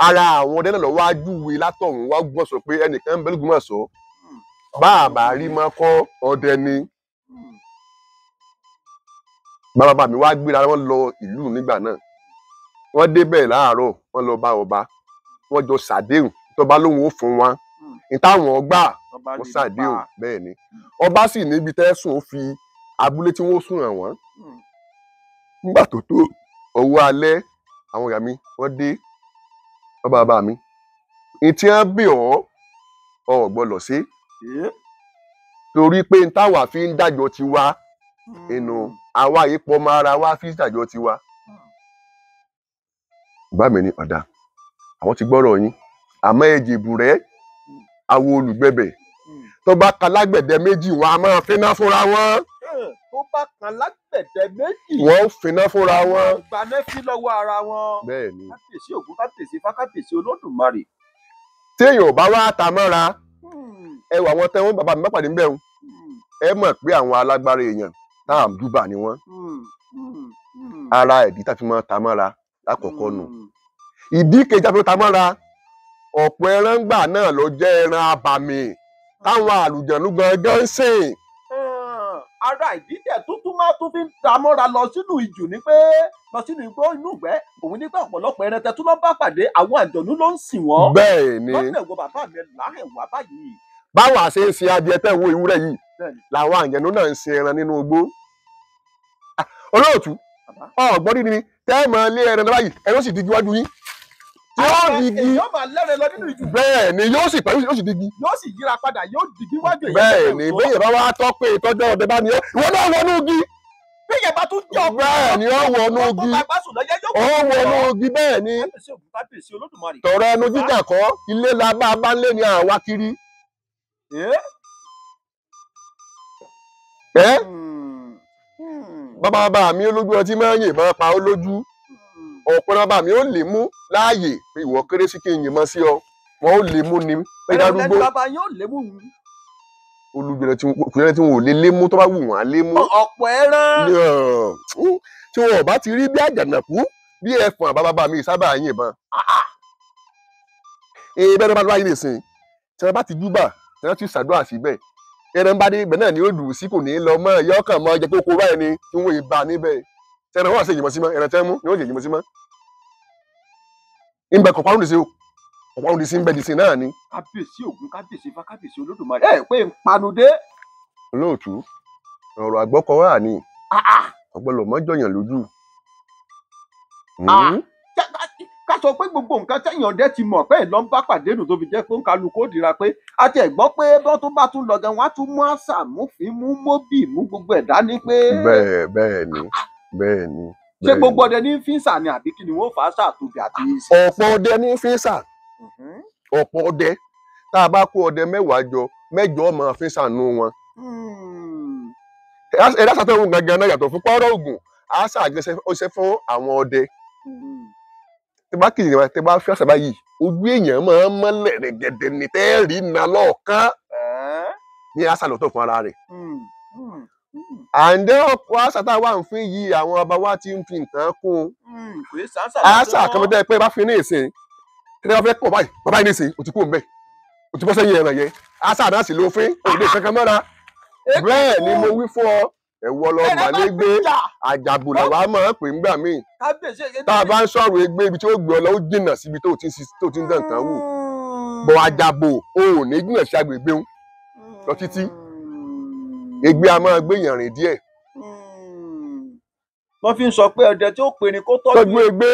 Ara àwọn ọdẹ náà lọ wá júwe látọ̀hún wá gbọ́ sọ pé ẹnìkan ń bẹ l'Ógbómọ̀ṣọ́, bàbá rí mọ́ kọ́ ọdẹ ni. Bàbá mi wá gbéra wọn lọ ìlú nígbà náà. Wọ́n débẹ̀ láàárọ̀, wọ́n lọ bá ọba, wọ́n jọ ṣàdéhùn tọba lóhùn ó fún wọn ní táwọn gbà, wọ́n ṣàdéhùn. Bẹ́ẹ̀ ni ọba sì níbi tẹ́sùn ó fi abúlé tí wọ́n sùn hàn wọ́n. Nígbà tó tó ọwọ́ alẹ́, àwọn ìyá mi wọ́n dé, wọ́n bá mi ìtí wọ́n bí ọ́ ọ̀ gbọ́dọ̀ sí torí pé n táwa fi ń dájọ́ tiwa inú àwa yìí pọ̀ mọ́ ara wa fi ń dájọ́ tiwa. Bàbá mi ní ọ̀dà àwọn ti gbọ́rọ̀ yín, àmọ́ ẹ̀jẹ̀ rẹ̀ awo olùgbẹ̀bẹ̀ tó bá kan lágbẹ̀dẹ méjì wọn a máa finá fúnra wọn. Tó bá kan lágbẹ̀dẹ méjì wọ́n finá fúnra wọn. Gbaná sí lọ́wọ́ ara wọn. Bẹ́ẹ̀ ni. Kábíyèsí Ògún, kábíyèsí Ifá, kábíyèsí Olódùmarè. Téèyàn ò bá wá ta mọ́ra, ẹ wà wọn tẹ́wọ́n bàbá mi bá pàdé ńbẹ̀ o, ẹ mọ̀ pé àwọn alágbára èèyàn tá à ń dúbà ni wọ́n. Ara ìdí tá a fi máa ta mọ́ra lákọ̀ọ́kọ́ nù. Ìdí kejì tá a fi ta mọ́ra, ọ̀pọ̀ ẹran gbà náà ló jẹ́ ẹran abàmì táwọn àlùjànnú gangan ń sìn. Ara ìdíjẹ tuntun máa tún fi ń ta mọ́ra lọ sínú ìjù ni pé lọ sínú igbó inú ìgbẹ́ òun nígbà ọ̀pọ̀lọpọ̀ ẹran tẹ́tún ló bá pàdé àwọn àjọ̀nú ló ń sìn wọ́n. Bẹ́ẹ̀ ni lọ́nà ẹ̀wọ̀ bàbá mi láhẹ̀ wá báyìí. Báwa ṣe ń sin adìẹ tẹ́ ń wo ewúrẹ́ yìí làwọn àjọ̀nú náà ń sin ẹran nínú igbó. Olóòtú ọ̀gbọ́n dídí ni tẹ́ ẹ máa lé ẹran báyìí, ẹran sì digi wájú yín. Yóò digi. Bẹ́ẹ̀ ni yóò sì pẹ̀lú yóò sì digi. Yóò sì yíra padà yóò digi wájú èyí. Bẹ́ẹ̀ ni bẹ́ẹ̀ bá wá tọ́ pé ìtọ́jú ọdẹ bá ní ọ́ ìwọ náà wọnú igi. Bẹ́ẹ̀ bá tún jọ. Bẹ́ẹ̀ ni ó wọnú igi. Ó wọnú igi bẹ́ẹ̀ ni. Tọ̀rọ̀ ẹnu jíjà kọ́ ilé la bá a bá ń lé ní àwa kiri. Bàbá bàbá mi olójú ọtí máa ń yìnbọn pa ó lójú. Ọ̀pọ̀ bàbá mi ó lè mú láàyè pé ìwọ kéré sí kí n yìnbọn sí ọ, wọn ó lè mú ni pé darúgbó. Olùgbèrè tí wọn ò lè lé mú tó bá wù wọn á lé mú. Ọ̀pọ̀ ẹran. Tí wọn ò bá ti rí bí àjànàkú bí ẹfọ̀n àbábàbà mi sábà yìnbọn. Ee bẹ́ẹ̀ ni bá lọ́wọ́ yìí nìsín tí wọ́n bá ti júbà tí wọ́n ti ṣàdúrà síbẹ̀ ẹran bá dé ibẹ̀ náà ni ó dùn sí kò ní lọ mọ́ ẹ̀yọ́ kàn mọ́ jẹ́ kókó báyìí ni tí wọ́n yìí bá níbẹ̀. Tẹ́ran wọ́n ṣe ìyìnbọn sí mọ́ ẹran tẹ́ mú ni wọ́n ṣe ìyìnbọn sí mọ́. Ń bẹ kọ̀párùn sí o, kọ̀párùn sí ń bẹ dìsín náà ni. Kábíyèsí Ògún, kábíyèsí Ifá, kábíyèsí Olódùmarè. Ẹ pé ń panudé. Olóòtú, ọ̀rọ̀ àgbọ́kọ̀ wà ní ọ̀gbọ́lọ̀ mọ́jọ̀yàn lójú. Ká sọ pé gbogbo nǹkan tẹ̀yàn ọdẹ ti mọ̀ pé ló ń bá pàdé nù tó fi jẹ́ pé ń kálukú ó dira pé a ti ẹ̀ gbọ́ pé bọ́n tó bá tún lọ gan wọ́n á tún mú àṣà mú fi mú móbì mú gbogbo ẹ̀ dání pé. Bẹ́ẹ̀ bẹ́ẹ̀ ni bẹ́ẹ̀ ni. Ṣé gbogbo ọdẹ ní fínsà ni àbí kí ni wọ́n fà á ṣàtòbí àti. Ọ̀pọ̀ ọdẹ ní fínsà, ọ̀pọ̀ ọdẹ tá a bá kó ọdẹ mẹ́wàá jọ mẹ́jọ ọmọ fínsà nù wọn. Ẹ̀dá sàtẹ̀wò gangan náà yàtọ̀ fún pọ́ọ́rọ́ ògùn àṣà àgbẹ̀ṣe fún àwọn ọdẹ. Tẹ bá kìí tẹ bá fi àṣà báyìí ojú èèyàn máa ń mọ́lẹ̀ rẹ̀gẹ̀dẹ̀ ní tẹ́ẹ̀rí na lọ́ọ̀kan ní àṣà lọ́tọ̀ fún ara rẹ̀. Àǹdẹ́ ọ̀pọ̀ àṣà tá a wà ń fi yí àwọn ọba wa ti ń fi nǹkan kún un. Àṣà kan tẹ́ pé bá fi ní ìsìn tẹ́lẹ̀ bá fẹ́ pọ̀ báyìí bàbá yìí ní ìsìn o ti kú òǹbẹ̀ o ti bọ́ sẹ́yìn ẹran yẹn àṣà náà sì ló fín òde kankan mọ́ra. Bẹ́ẹ̀ ni mo wí fún ọ ẹ̀wọ́ lọ màlégbé àjàbù làwa máa ń pè ń gbà míì tá a bá ń sọ̀rọ̀ egbé ibi tí ó gbé ọ lọ ó jìnnà síbi tó ti ń dàn tán wò bọ̀ àjàbò o ò ní jìnnà sí agbègbè ń lọ títí egbé a máa gbé yàn rìn díẹ̀. Wọ́n fi ń sọ pé ọdẹ tí ó pè ní kó tọ́jú egbé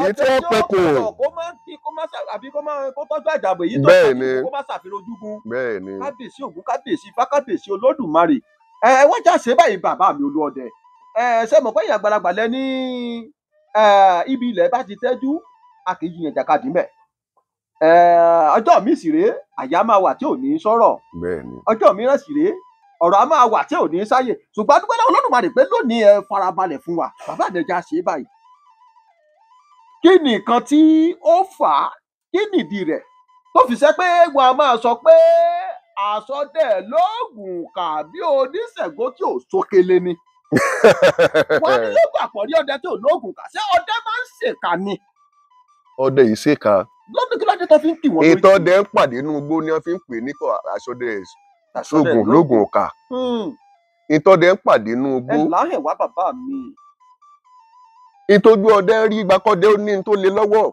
èyí tí wọ́n pẹ kò kó má àbí kó má kó tọ́jú àjàbọ̀ èyí tó Bẹ́ẹ̀ ni. kó má ṣàfihàn ojúgun. Bẹ́ẹ̀ ni. Kábíyèsí Ògún, kábíyèsí Ifá, kábíyèsí Olódùmarè. Ẹ wọ́n já ṣe báyìí bàbá mi Olúọdẹ. Ẹ ṣe mọ̀ pé ìyá àgbàlagbà lẹ ní ibi ilẹ̀ bá ti tẹ́jú, a kì í jiyàn jàkadì mẹ́. Ọjọ́ mi sì rèé, àyà máa wà tí ò ní sọ̀rọ̀. Bẹ́ẹ̀ ni. Ọjọ́ mìíràn sì rèé, ọ̀rọ̀ a máa wà tí ò ní sáyè. Ṣùgbọ́n a dúpẹ́ lọ́wọ́ Olódùmarè pé lónìí ẹ farabalẹ̀ fún wa. Bàbá àdẹjà ṣe é báyìí. Kí ni nǹkan tí ó fà á? Kí nìdí rẹ̀ tó fi ṣe pé wọn a máa sọ pé àsọdẹ lóògùn kàbí oníṣègùn tí ò sókele ni? Wọn ní lóògùn àpọ̀rí ọdẹ tí ò lóògùn kà. Ṣé ọdẹ máa ń ṣèkà ni? Ọdẹ yìí ṣèkà. Lọ́dún kí lóde tó fi ń kì wọ́n lórí? Ètò ọdẹ ń pàdé inú igbó ni wọ́n fi ń pè ní kọ àsọdẹ sóògùn lóògùn ọ̀kà. Ètò ọdẹ ń pàdé inú Ẹ igbó. láhẹ̀ wá bàbá mi. Ìtọ́jú ọdẹ ń rí gbàkọ́dẹ ó ní tó le lọ́wọ́.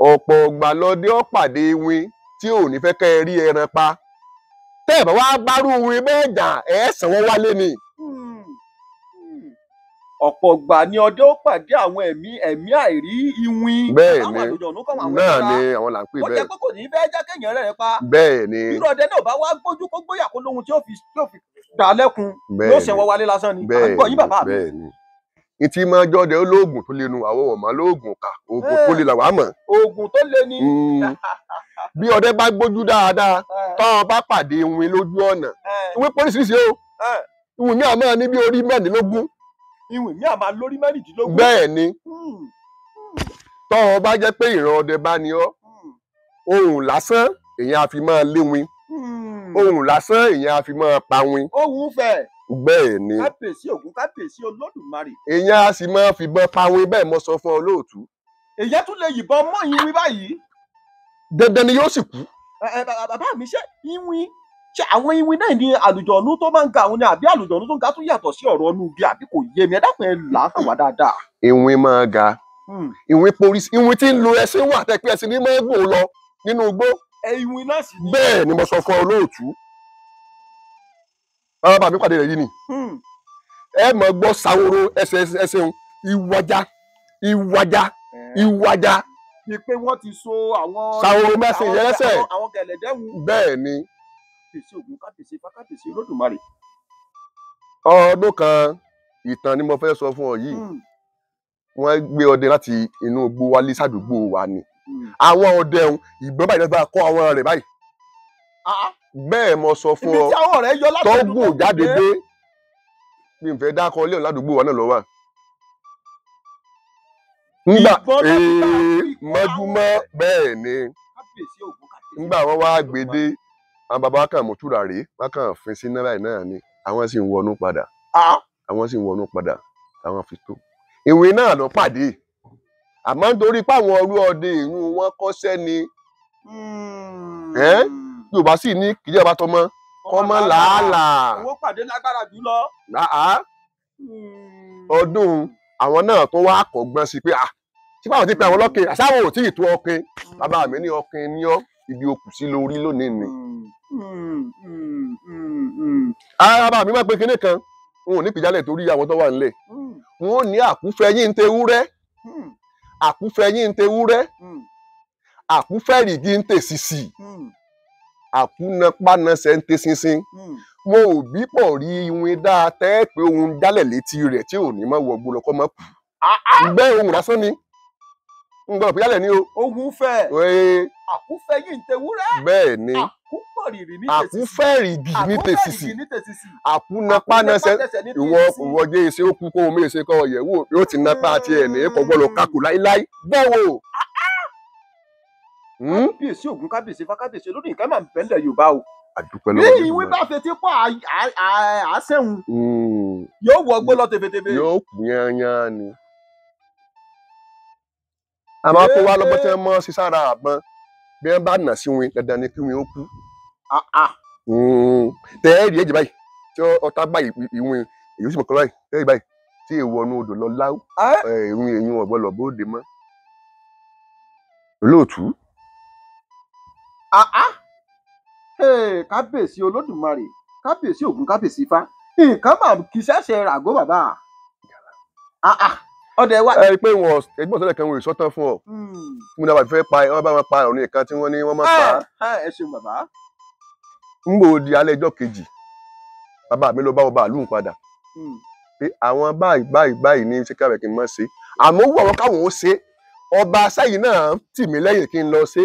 Ọ̀pọ̀ ọ̀gbà lọdẹ ó pàdé iwin tí ò ní fẹ́ kẹ́ ẹ rí ẹran pa. Tẹ́ ẹ̀ bá wá gbárù iwin bẹ́ẹ̀ jà, ẹ̀ sanwó wálé ni. Ọ̀pọ̀ ọ̀gbà ni ọdẹ ó pàdé àwọn ẹ̀mí àìrí iwin. Bẹ́ẹ̀ Àwọn ni. àlùjọ̀nú kọ́ àwọn Náà ẹ̀ka. ni àwọn là ń pè Ó jẹ́ bẹ́ẹ̀. pé kò ní fẹ́ jẹ́ kéèyàn rẹ̀ pa. Bẹ́ẹ̀ ni. Irú ọdẹ náà bá wá gbójú kó gbóyà kó lóhun tí ó fi dà á lẹ́kun. Yóò Bẹ́ẹ̀ ṣẹ̀wọ́ ni. wálé lásán ni. À ń Bẹ́ẹ̀ gbọ́ yín ni. bàbá mi. Bẹ́ẹ̀ ni. Ìtì máa jọ́dẹ olóògùn tó lè nu àwọn ọ̀mọ́ lóògùn kà, oògùn tó lè làwọn àmọ̀. Oògùn tó le ni. Bí ọdẹ bá gbójú dáadáa, tọ́ ọ bá pàdé iwin lójú ọ̀nà. Ìwé pọ́lísì o. Ìwìn mi àmọ́ ní bí orí 24. Ìwìn mi àmà lórí 16. Bẹ́ẹ̀ ni. Tọ́ ọ bá jẹ́ pé ìran ọdẹ bá ní ọ́, ohùn lásán èèyàn á fi máa léwin. Ohùn lásán èèyàn á fi máa pawin. Ohùn fẹ̀. Bẹ́ẹ̀ ni. Kábíyèsí Ògún, kábíyèsí Olódùmarè. Èèyàn á sì máa fìbọn pawin, bẹ́ẹ̀ mo sọ fún ọ lóòtú. Èèyàn tún lè yìnbọn mọ́ ìwìn báyìí. Dandan ni yóò sì kú. Bàbá mi, ṣé ìwìn, ṣé àwọn ìwìn náà ni àlùjọ̀nú tó máa ń ga àwọn ni, àbí àlùjọ̀nú tó ń ga tún yàtọ̀ sí ọ̀rọ̀ ọnú igi, àbí kò yé mi? Ẹ dákun, ẹ là á hàn wá dáadáa. Ìwìn máa ga. Ìwìn polisi, ìwìn tí ń lo ẹṣin wà tẹ́ pé ẹṣin ní máa ń gùn lọ nínú igbó. Ìwìn náà sì ni. Bẹ́ẹ̀ ni mo sọ fún ọ lóòtú. Bàbá mi pàdé rẹ̀ yìí ni. Ẹ mọ̀ gbọ́ saworo ẹsẹ̀ ẹsẹ̀ ìwájà ìwájà ìwájà. Bíi pé wọ́n ti so àwọn. Saworo mẹ́sìn yẹn lẹ́sẹ̀. Àwọn gẹ̀lẹ́dẹ́ wù. Bẹ́ẹ̀ ni. Kábíyèsí Ògún, kábíyèsí Ifá, kábíyèsí Olódùmarè. Ọdún kan, ìtàn ni mo fẹ́ sọ fún ọ yìí. Wọ́n gbé ọdẹ láti inú igbó wálé sádùúgbò wa ni. Àwọn ọdẹ ọ̀hún, ìbọn báyìí lọ́ba kọ́ àwọn rẹ̀ báyìí. Bẹ́ẹ̀ mo sọ fún Ibi ọ. tí àwọn ọ̀rẹ́ yọ láti Tó ẹnu gùn tó jáde dé. dé. Mi ò fẹ́ dákọ ilé ọ̀hún, ládùúgbò wa náà lọ wà. Ńgbà Ìbọn náà ti bá fi kọ́ mọ́júmọ́ àwọn bẹ́ẹ̀ ni. Kábíyèsí Ògún, kábíyèsí Ńgbà wọn wá Olódùmarè. gbé dé, àwọn bàbá wa kàn mú tùràrí, wọn kàn fin sí náírà náà ni, àwọn sì ń wọnú padà. Àwọn sì ń wọnú padà, àwọn fi tó. Ìwé náà lọ pàdé. Àmọ́ nítorí páwọn ọrú ọdẹ ìrún wọn kọ́ṣẹ́ ni. Yorùbá sì ní kìjọba tọmọ kọ́mọ làálàá. Owó pàdé lágbára jù lọ. Ọdún àwọn náà tó wá kọ́gbọ́n sí pé à ṣé báwọn ti pe àwọn ọlọ́kìn, àṣàwọ̀ ò tí ì tó ọkìn. Bàbá mi ní ọkìn ní ọ, ibi okùn sí lórí lónìí ni. Ara bàbá mi máa pe kinní kan, n ò ní pìjálẹ̀ torí àwọn tó wà nílẹ̀. N ó ní àkúfẹ́ yín ń tewúrẹ́, àkúfẹ́ yín ń tewúrẹ́, àkúfẹ́ rìgì ń tèsìsì, àkúnapánasẹ̀ ń teṣinṣin. Wọn ò bí pọ̀ rí iwin dáa tẹ́ pé ohun jálẹ̀ létí rẹ̀ tí ò ní mọ̀ wọ gbọ́dọ̀ kọ́ mọ́ kù. Bẹ́ẹ̀ ohun lásán ni, n gbọ́dọ̀ pìjálẹ̀ ni o. Ohun fẹ́. Àkúfẹ́ yìí ń tewúrẹ́. Bẹ́ẹ̀ ni. Àkúpọ̀rìrì ní tèsìsì. Àkúfẹ́ rìgì ní tèsìsì. Àkúfẹ́rìgì ní tèsìsì. Àkúnapánasẹ̀ ìwọ ìwọ jẹ́ iṣẹ́ ó kú kó omi ìṣe kọ́ ọ̀yẹ̀ wò yóò ti napa àti ẹ̀ ní kò gbọ́dọ̀ kakù láíláí bẹ́ẹ̀ wò. Kábíyèsí Ògún, kábíyèsí Ifá, kábíyèsí olódì, nǹkan máa ń bẹ́ńlẹ̀ Yorùbá o. Àdúpẹ́ Bí lọ́wọ́ ìwé bá fetí pọ̀ àásẹ̀hun yóò wọ gbó lọ tefetefe. Yóò kú yányán ni. Àmọ́ kó wá lọ́gbọ́n tí wọ́n mọ́ sí sára àbọn, bí wọ́n bá nà sí wọn dandan ni kí wọn ó kú. Tẹ́ẹ̀rì ẹ̀jẹ̀ báyìí tí ọ̀tá báyìí ìwọ̀n èyí sì mọ̀ kọ́ báyìí tẹ́ẹ̀rì báyìí tí èèwọ̀ ọ̀nù odò lọ láwù ìwọ̀n èyí ọ̀gbọ́n lọ bóde mọ́. Olóòtú. Kábíyèsí Olódùmarè, kábíyèsí Ògún, kábíyèsí Ifá, nǹkan máa kì í ṣẹ̀ṣẹ̀ ràgó bàbá. Ọdẹ wa. Ẹ rí i pé wọn ẹgbọ́n sọ́dọ̀ kan wò ìsọ́tàn fún ọ. Mo náà bá fẹ́ pa wọ́n bá wọn pa ọ̀run nìkan tí wọ́n ní wọ́n máa pa. Ẹ ṣeun bàbá. Ń gbò di alẹ́ ọjọ́ kejì, bàbá mi lọ bá ọba àlùn padà. Pé àwọn báyìí báyìí báyìí ní ṣé káwé kí n má ṣe. Àmọ́ wù àwọn káwọn ó ṣe. Ọba sẹ́yìn náà tì mí lẹ́yìn kí n lọ ṣe.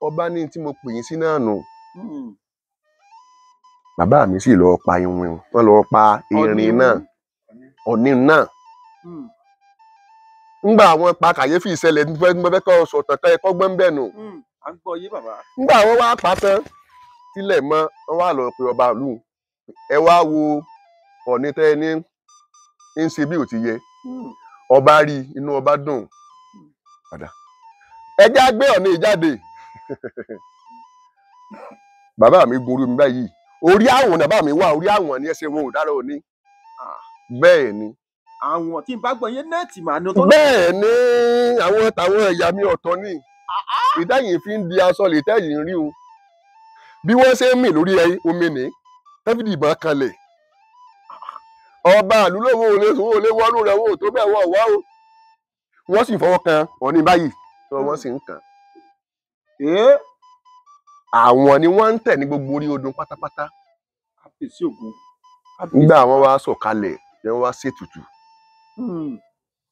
Ọba ní tí mo pè yín sí náà nù. Bàbá mi sì lọ pa iwin, wọ́n lọ pa erin náà, ọ̀nì náà. Ngbà àwọn pa kàyéfì ìṣẹ̀lẹ̀ mo fẹ́ kọ́ sọ̀tàn kan ẹ̀kọ́ gbọ́n bẹ́ẹ̀ nù. À ń gbọ́ yé bàbá. Ngbà àwọn wá pa tán tílẹ̀ mọ́, wọ́n wá lọ pe ọba ìlú. Ẹ wá wo ọ̀nì tẹ́ ẹ ní ń ṣe bí ò ti yẹ. Ọba rí inú ọba dùn. Padà. Ẹ já gbé ọ̀nì jáde. Bàbá mi gun orí mi báyìí. Orí àwọn bàbá mi wà, orí àwọn ni ẹsẹ̀ wọn ò dára òní. Bẹ́ẹ̀ ni. Àwọn tí n bá gbọ́ yé nẹ́ẹ̀tì màá ní. Bẹ́ẹ̀ ni àwọn tàwọn ẹ̀yà mi ọ̀tọ̀ ni. Ìtẹ́yìn fi ń di aṣọ lè tẹ́yìn rí o. Bí wọ́n ṣe ń mì lórí omi ní, tẹ́fìdì ìbọn kanlẹ̀. Ọba àlúlówó olè sòwò olè wọ́nú rẹ̀ wò tó bẹ́ẹ̀ wọ̀ wá o. Wọ́n sì fọwọ́ kan ọ̀ní báyìí tí wọ́n sì ń kàn. Àwọn ni wọ́n ń tẹ̀ ní gbogbo orí odò pátápátá. Nígbà wọn wá sọ̀kalẹ̀ ni wọ́n wá ṣètùtù.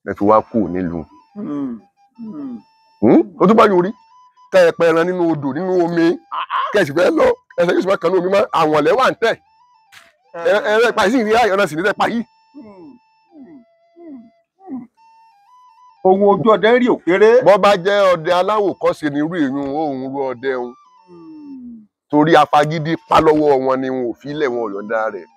Ẹ fi wá kú nílùú. Ó tún bá yóò rí tẹ ẹ pẹran nínú odò nínú omi kẹsì fẹ́ lọ ẹsẹ̀ yóò sì máa kàn ní omi mọ́ àwọn ọ̀lẹ́ wà ń tẹ̀. Ẹ pa yìí sí ìrìn ọ̀nà sì ní tẹ pa yìí. Ohun ojú ọdẹ ń rí òkèrè. Bọ́ bá jẹ́ ọdẹ aláwòkọ́ṣe ni irú èèyàn òun rú ọdẹ òun. Torí afagídí pa lọ́wọ́ wọn ni wọn ò fi ilẹ̀ wọn ò yọ̀ǹda rẹ̀.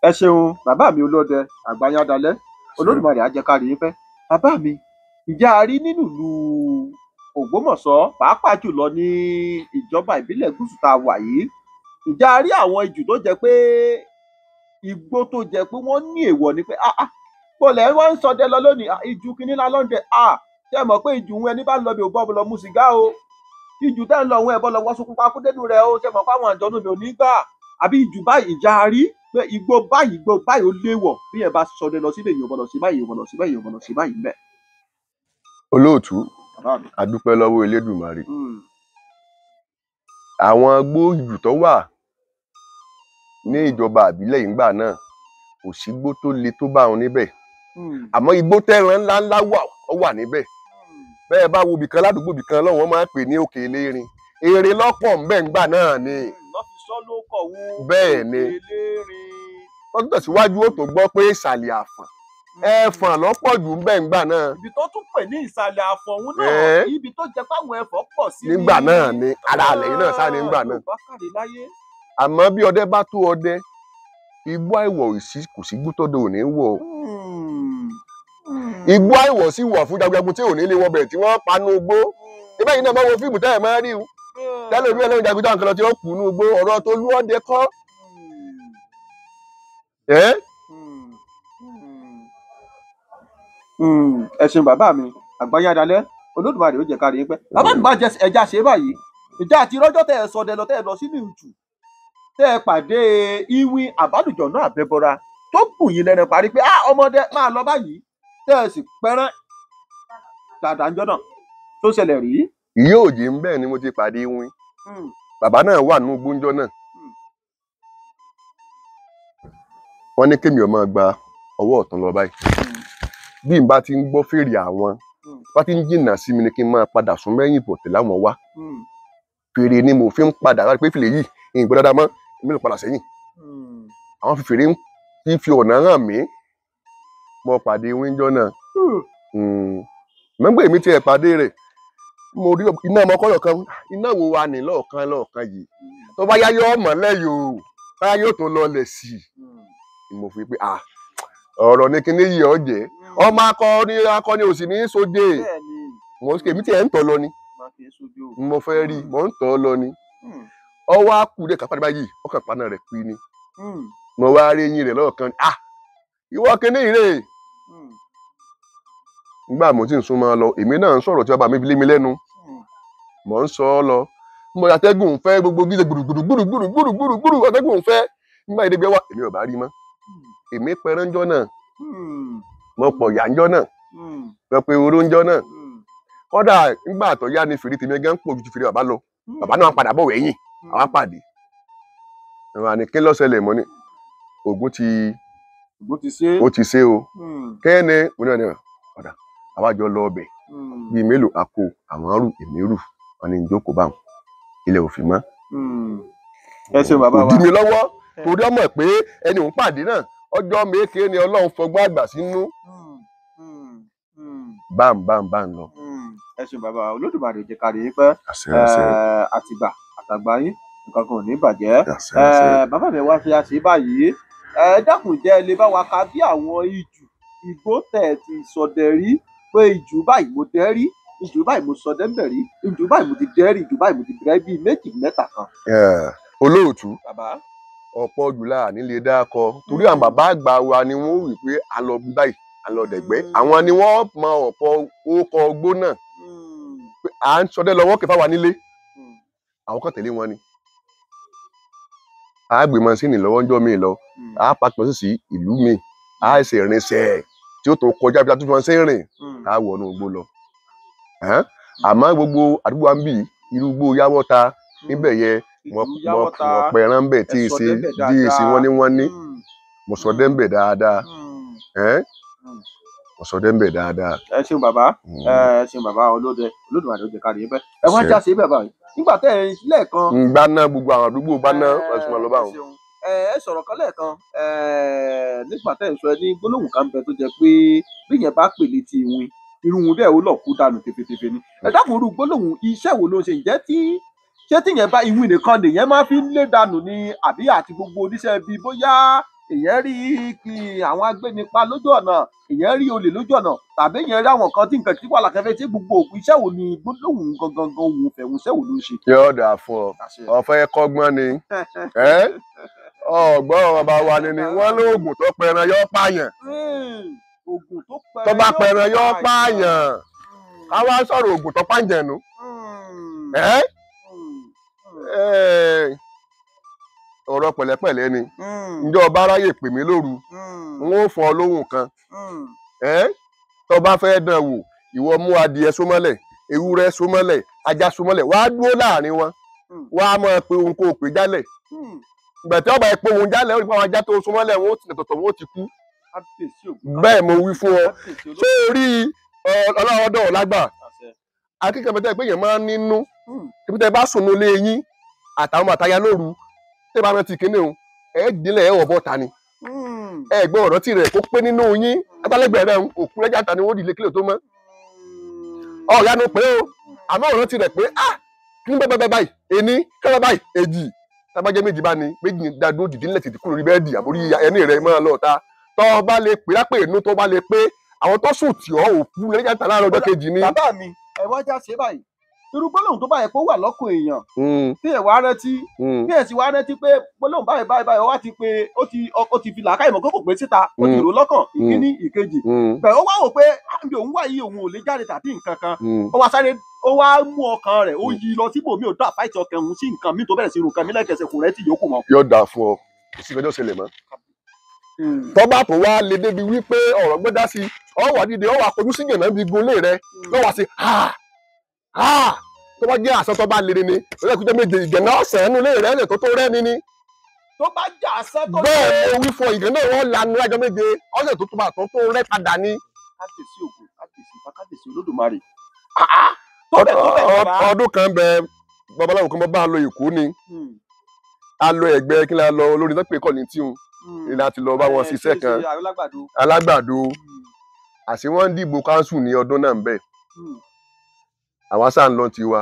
Ẹ ṣeun bàbá mi olóde àgbáyádalẹ Olódùmarè á jẹ́ ká rí yín pẹ́. Bàbá mi, ǹjẹ́ a rí nínú ìlú Ògbómọ̀ṣọ́ pàápàá jùlọ ní ìjọba ìbílẹ̀ gúúsù tá a wà yìí, ǹjẹ́ a rí àwọn ijù tó jẹ́ pé igbó tó jẹ́ pé wọ́n ní èèwọ̀ ni pé kò lẹ́ wọ́n ń ṣọdẹ lọ lónìí, ijù kínní la lọ́ndẹ̀, ṣé mọ̀ pé ijù wọn ẹni bá ń lọ bí ò bọ́ lọ mú sìgá o, ijù tẹ́ ń lọ òun ẹ̀ bọ́ lọ wọ́n sunkún pakú dénú rẹ̀ o, ṣé mọ̀ pé àwọn àjọ̀nú mi ò ní gbà, àbí ijù báyìí ìjà rí pé igbó báyìí igbó báyìí ó léèwọ̀ bí ẹ bá ṣọdẹ lọ síbẹ̀ èèyàn bọ́ lọ sí báyìí èèyàn bọ́ lọ sí báyìí èèyàn bọ́ lọ sí báyìí ńbẹ̀. Olóòtú, a dúpẹ́ lọ́wọ́ Elédùmarè. Àwọn gbóòjù tó wà ní ìjọba àbílẹ̀ ìgbà náà kò sígbó tó le tó bá wọn níbẹ̀. Àmọ́ igbó tẹ́ran ńláńlá wà ó wà níbẹ̀. Bẹ́ẹ̀ bá wo ibìkan ládùúgbò ibìkan lọ́wọ́ máa ń pè ní òkè elérin. Èrè lọ́pọ̀ ńbẹ̀ ńgbà náà ni. Bẹ́ẹ̀ ni. Wọ́n tún tẹ̀síwájú ó tó gbọ́ pé ìsàlẹ̀ àfọ̀n. Ẹ̀fọ̀n lọ́pọ̀ jù ńbẹ̀ ńgbà náà. Ibi tó tún pè ní ìsàlẹ̀ àfọ̀n òun náà ibi tó jẹ́ páwọn ẹ̀fọ́ pọ̀ sí. Nígbà náà ni ara àlẹ́ yìí náà sá ní ńgbà náà. Àmọ́ bí ọdẹ bá tó ọdẹ, igbó àìwọ̀ kò sí igbó tọ́dọ̀ ò ní wọ̀. Igbó àìwọ̀ sì wọ̀ fún jagunjagun tí ò ní lè wọbẹ̀ tí wọ́n panu igbó. Ibẹ̀ yìí náà máa wo fíìmù tẹ́ ẹ̀ máa rí o. Tẹ́lẹ̀ omi ẹlẹ́rìn jagunjagun kan lọ tí ó kù nú igbó ọ̀rọ̀ tó lú ọdẹ kọ́. Ẹ ṣeun bàbá mi àgbáyádalẹ Olódùmarè ó jẹ́ ká rí yín pẹ́. Bàbá mi bá jẹ ẹja ṣe báyìí, ìjà àti rọjò tẹ ẹ sọdẹ lọ tẹ ẹ lọ sínú ìjù tẹ ẹ pàdé iwin àbálùjọ náà àbẹbọra tó bù yín lẹ́nu parí pé ọmọdé máa lọ báyìí tẹ ẹ sì pẹrán dáadáa ńjọ́ náà tó ṣẹlẹ̀ rí. Ìyá òjì ń bẹ́ẹ̀ ni mo ti pàdé iwin. Bàbá náà wà nínú gbóúnjọ́ náà. Wọ́n ní kémi ó máa gba ọwọ́ ọ̀tún lọ báyìí. Bí n bá ti ń gbọ́ fèrè àwọn bá ti ń jìnnà sí mi ni kí n máa padà sún mẹ́yìn bọ̀ tẹ̀lé àwọn wá. Fèrè ni mo fi ń padà láti pé fèrè yìí ìgbọ́ dáadáa mọ́ èmi ló padà sẹ́yìn. Àwọn fi fèrè ń fi ọ̀nà hàn mí. Mo pàdé wíńjọ́ náà. Mẹ́ngbẹ́ mi tiẹ̀ pàdé rẹ̀. Mo rí iná ọmọkọ́yọ̀ kan, iná wo wa ní lọ́ọ̀kan lọ́ọ̀kan yìí. Tó bá yá yóò mọ̀lẹ́ yòó, bá yá yóò tún lọlẹ̀ sí i. Mo fi pé ọ̀rọ̀ ní kíní yìí ọ̀ jẹ́. Ọmọ akọni akọni ò sì ní sóde. Mo ń èmi tiẹ̀ ń tọ́ lọ ni. Mo fẹ́ rí mo ń tọ́ lọ ni. Ọwọ́ akúdé kápá báyìí ọkàn paná rẹ̀ pín ni. Mo wá rí eyín rẹ̀ lọ́ọ̀kan. Ìwọ kíní rè. Nígbà mo ti ń súnmọ́ lọ, èmi náà ń sọ̀rọ̀ tí bàbá mi fi lé mi lẹ́nu. Mo ń sọ ọ́ lọ. Mo atẹ́gùn fẹ́ gbogbo gíga gbùrùgbùrù gbùrùgbùrù gbùrùgbùrù gbùrù atẹ́gùn fẹ́. Nígbà yìí débi wá èmi ò bá rí mọ́. Èmi pẹran ńjọ́ náà, mo pọ̀ yà ńjọ́ náà, mo pe oró ńjọ́ náà. Kódà nígbà tó yá ni fèrè tèmi gan pọ̀ ju ti fèrè bàbá lọ. Bàbá náà padà bọ̀ wẹ̀yìn, àwa pàdé. Àwọn àní kí ló ṣẹlẹ̀ mọ́ ni Ògún ti ó ti ṣe o. Kẹ́ni mo ní ọ̀nà ọ̀dà àwa jọ lọ ọbẹ̀ bíi mélòó àkó àwọn rù èmi rù wọn ní ìjókòó báwọn ilẹ̀ òfin mọ́. Ẹ ṣeun bàbá wa. Kò dí mi lọ́wọ́ torí ọmọ pé ẹni òun pàdé náà ọjọ́ méke ni Ọlọ́run fọgbọ́n àgbà sínú. Bam bam bam lọ. Ẹ ṣeun bàbá wa, Olódùmarè jẹ́ ká rí yín pẹ́. Àtìgbà àtàgbà yín nǹkan kan ò ní bàjẹ́. Bàbá mi wá fi àṣẹ báyìí. Ẹ dákun, jẹ́ lè bá wa ka bí àwọn ijù igbó tẹ̀ ti sọdẹ rí, pé ijù báyìí mo dẹ́ rí, ijù báyìí mo sọdẹ ń bẹ̀ rí, ijù báyìí mo ti dẹ́ rí, ijù báyìí mo ti dẹ́ bíi méjì mẹ́ta kan. Olóòtú, ọ̀pọ̀ jùlọ nílé dákọ torí àwọn bàbá àgbà wa ni wọ́n wí pé a lọ bí báyìí, a lọ dẹ̀gbẹ́. Àwọn ni wọ́n mọ ọ̀pọ̀ ókọ ọgbó náà pé à ń sọdẹ lọ́wọ́ kẹfà wa nílé, àwọn kan tẹ̀lé wọn ni. A gbé mọ́sìnì lọ́wọ́ ńjọ́ mi lọ, a pàtó sí ìlú mi, a ṣe ìrìnsẹ̀ tí ó tó kọjá bí a tún fi wọn ṣe ń rìn, a wọnú igbó lọ. Àmọ́ gbogbo àdúgbò wa ń bì irú igbó Yáwọ́ta níbẹ̀ yẹ wọ́n pẹran bẹ̀ tí ì ṣe wọ́n ní wọ́n ní. Mo sọdẹ ń bẹ̀ dáadáa. Mo sọdẹ ń bẹ̀ dáadáa. Ẹ ṣeun bàbá, ẹ ṣeun bàbá olóde, Olódùmarè ó jẹ́ ká rí yín pẹ́. Ẹ wá já sí bàbá yìí nígbà tẹ́ ẹ lẹ́ẹ̀kan. Ń gbaná gbogbo àwọn àdúgbò gbaná ẹ̀sùn máa lọ bá wọn. Ẹ sọ̀rọ̀ kan lẹ́ẹ̀kan nígbà tẹ́ ẹ sọ ẹ ní gbólóhùn kan bẹ tó jẹ́ pé bí yẹn bá pè létí ìwìn irú wọn bẹ́ẹ̀ ó lọ kú dànù tefetefe ni. Ẹ dákun, irú gbólóhùn iṣẹ́ wo ló ń ṣe? Ǹjẹ́ tí ṣé tíyẹn bá ìwìn nìkan nìyẹn máa fi ń lé dànù ni, àbí àti gbogbo oníṣẹ́ bíi bóyá èèyàn rí kí àwọn agbénipa lójú ọ̀nà, èèyàn rí olè lójú ọ̀nà, tàbí èèyàn rí àwọn kan tí nǹkan tí wà lákẹ́fẹ́, tí gbogbo òkú iṣẹ́ wo ni gbólóhùn gangan òun fẹ̀hún iṣẹ́ wo ló ń ṣe. Yóò dà fún ọ, ọ̀fẹ́ kọ́gbọ́n ni ọgbọ́n bàbá wa ni wọ́n lóògùn tó pẹran yọ pààyàn. Tó bá pẹran yọ pààyàn, ká wá sọ̀rọ̀ ògùn tó pààyàn nù. Ọ̀rọ̀ pẹ̀lẹ́pẹ̀lẹ́ ni. Ǹjọ́ ọba aráyè pè mí lóru, n ó fún ọ lóhùn kan. Tó bá fẹ́ dán wò, ìwọ mú adìẹ sómọ́lẹ̀, ewúrẹ́ sómọ́lẹ̀, ajá sómọ́lẹ̀, wàá dúró láàrin wọn, wàá máa pe ohun kó o pè jálẹ̀. Ìgbà tí ọba epo ohun jálẹ̀, ó rí pé àwọn ajá tó sómọ́lẹ̀ wọn ó ti tọ̀tọ̀ wọn ó ti kú. Bẹ́ẹ̀ mo wí fún ọ. Ṣé o rí ọlọ́wọ́dọ̀ lágbà? Akíkẹ́ mẹ́tẹ́ pé èèyàn máa ń nínú. Ibi tẹ́ bá sùn ní ilé yín àtàwọn àtaya lóru, tẹ́ bá rántí kíní o, ẹ dínlẹ̀ ẹ wọ̀ bọ́ta ni. Ẹ gbọ́ ọ̀rọ̀ tí rẹ̀ kó pé nínú yín, agbálẹ́gbẹ̀ẹ́ rẹ̀ òkú lẹ́jà ta ni wọ́n dìlé kílò tó mọ́. Ọ̀yanu pé o, àmọ́ ọ̀rọ̀ tí rẹ̀ pé ah kí ní bẹ́ẹ̀ báyìí, ení kí ní báyìí, èjì. Tábàjẹ́ méjì bá ní méjì ní dádúró dìde nílẹ̀ tètè kúrò lórí bẹ́ẹ̀dì àbórí ẹni rẹ̀ máa lọ ta. Tọ́ bá lè pè lápè inú tó bá lè pé àwọn tó sùn tì ọ́ òkú lẹ́jà ta láàárọ̀ ọjọ́ kejì ni. Bàbá mi, ẹ wá já ṣe báyìí. Irú gbólóhùn tó bá yẹ kó wà lọ́kàn èèyàn tí ẹ wá rántí, tí ẹ sì wá rántí pé gbólóhùn báyìí báyìí báyìí ó wá ti pé ó ti fi làákàyè mọ̀ kókò pé síta, ó ti rò lọ́kàn ìkíní ìkejì bẹ́ẹ̀ ó wá wò pé àbí òun wà yìí òun ò lè jáde tàbí nǹkan kan, ó wá sáré ó wá mú ọkàn rẹ̀ ó yí lọ síbòmí, ò dá fáìtì ọkàn òun sí nǹkan mi tó bẹ̀rẹ̀ sí nǹkan mi lẹ́kẹsẹ̀ kò rẹ́tì yòókù mọ́. Yóò dáa fún ọ, kò sí ìgbẹ́jọ́ ṣẹlẹ̀ mọ́. Tọ́ba tó wá lè débi wípé ọ̀rọ̀ gbọ́dá sí ọ wà dídé ọ wà kojú sí gànà bí gunlé rẹ lọ́wọ́ sí ha ha tó bá jẹ́ àṣọ tó bá lè ní ọjọ́ méje ìgànnà ọ̀sẹ̀ ẹnu lé rẹ lè tó tó rẹ́ ni ni. Tó bá jẹ́ àṣọ tó bẹ́ẹ̀ mo wí fún ìgànnà wọn lanu lájọ méje ọ̀sẹ̀ tó tó bá tó tó rẹ́ padà ni. Kábíyèsí Ògún, kábíyèsí Ifá, kábíyèsí Olódùmarè. Ọdún kan bẹ babaláwo kan bá lọ Èkó ni, a lọ ẹ̀gbẹ́ kí ni a lọ olórin tó pè kọ́ ní tíun ni láti lọ bá wọn ṣiṣẹ́ kan alágbàdo. Àṣé wọ́n ń dìbò káńsù ní ọdún náà ń bẹ, àwọn sáà ń lọ tiwa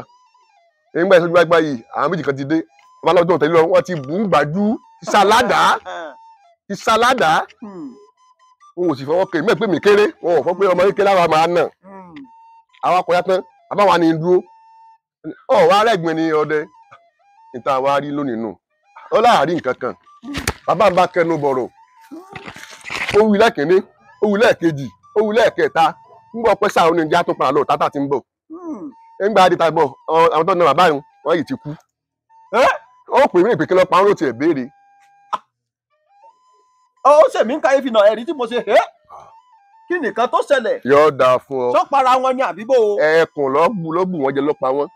nígbà ìṣojú gbàgbà yìí àwọn méjì kan ti dé babaláwo tó tẹ̀lé lọ wọ́n ti bù ú gbàjú ìsàládà wọn ò sì fọwọ́ kè mí pé mi kéré, wọn ò fọ́ pé ọmọ kékeré àwa máa nà àwa kọjá tán àbáwa ni dúró ọ wá rẹ́gbin ni ọdẹ níta wa rí lónìí nù ó láàárín nǹkan kan. Bàbá bá kẹnu bọ̀rọ̀, ó wí lẹ́ẹ̀kínní, ó wí lẹ́ẹ̀kejì, ó wí lẹ́ẹ̀kẹta, ń bọ̀ pẹ́ sáà ó ní ìjà tó pa àlọ́ tátà ti ń bọ̀. Nígbà adìta bọ̀ àwọn tó ń na bàbá yìí wọ́n yìí ti kú. Ó pè mí ìpè kí lọ pa ọ́n ló tiẹ̀ béèrè. Ó ṣèmí ń kàyéfì náà, ẹ̀rí tí mo ṣe ẹ́ kí nìkan tó ṣẹlẹ̀. Yóò dáa fún ọ. Sọ́para wọn ni àbíbò. Ẹkùn ló bù wọ́n jẹ ló pa wọ́n.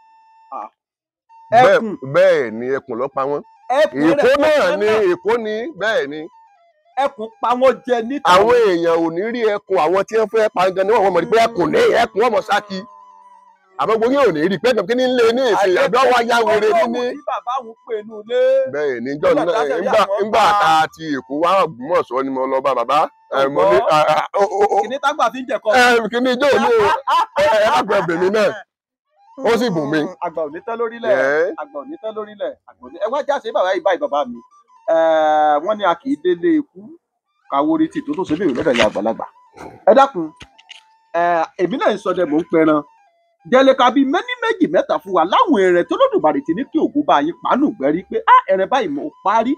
Ẹkùn. Bẹ́ẹ̀ ni ẹkùn ló pa wọ́n. Èkó náà ni, Èkó ni, bẹ́ẹ̀ ni. Ẹkùn pa wọ́n jẹ níta. Àwọn èèyàn ò ní rí ẹkùn, àwọn tí wọ́n fẹ́ pa gan ni wọ́n mọ̀ pé ẹkùn ní ẹkùn wọ́n mọ̀ sákì. Àmọ́ gbogbo yóò ní rí pé kí ní lé ní ìsìn àbí ọwọ́ ayá wèrè níní. Bẹ́ẹ̀ ni jọ ńgbà tá a ti Èkó wá Ògbómọ̀ṣọ́ ni mo lọ bá bàbá. Kìnní tágbà fi ń jẹ̀kọ. Kìnní ijó mi ò ẹ lágbà ẹbẹ̀ mi náà ó sì bùn mi. Àgbà ò ní tán lórílẹ̀, àgbà ò ní tán lórílẹ̀, àgbà ò ní. Ẹ wá jáse bàbá yìí báyìí bàbá mi. Wọ́n ní a kì í délé ikú káwórí tì tó tó ṣe béèrè lọ́dọ̀ ìyá àgbàlagbà. Ẹ dákun, èmi náà ń sọdẹ mò ń pẹran. Jẹ́lẹ̀ ká bíi mẹ́ní méjì mẹ́ta fún wa láwọn ẹ̀rẹ̀ tó lódùmarè ti ní kí ògùn bá yín pàánù gbẹ́rí pé á ẹ̀rẹ̀ báyìí mo parí,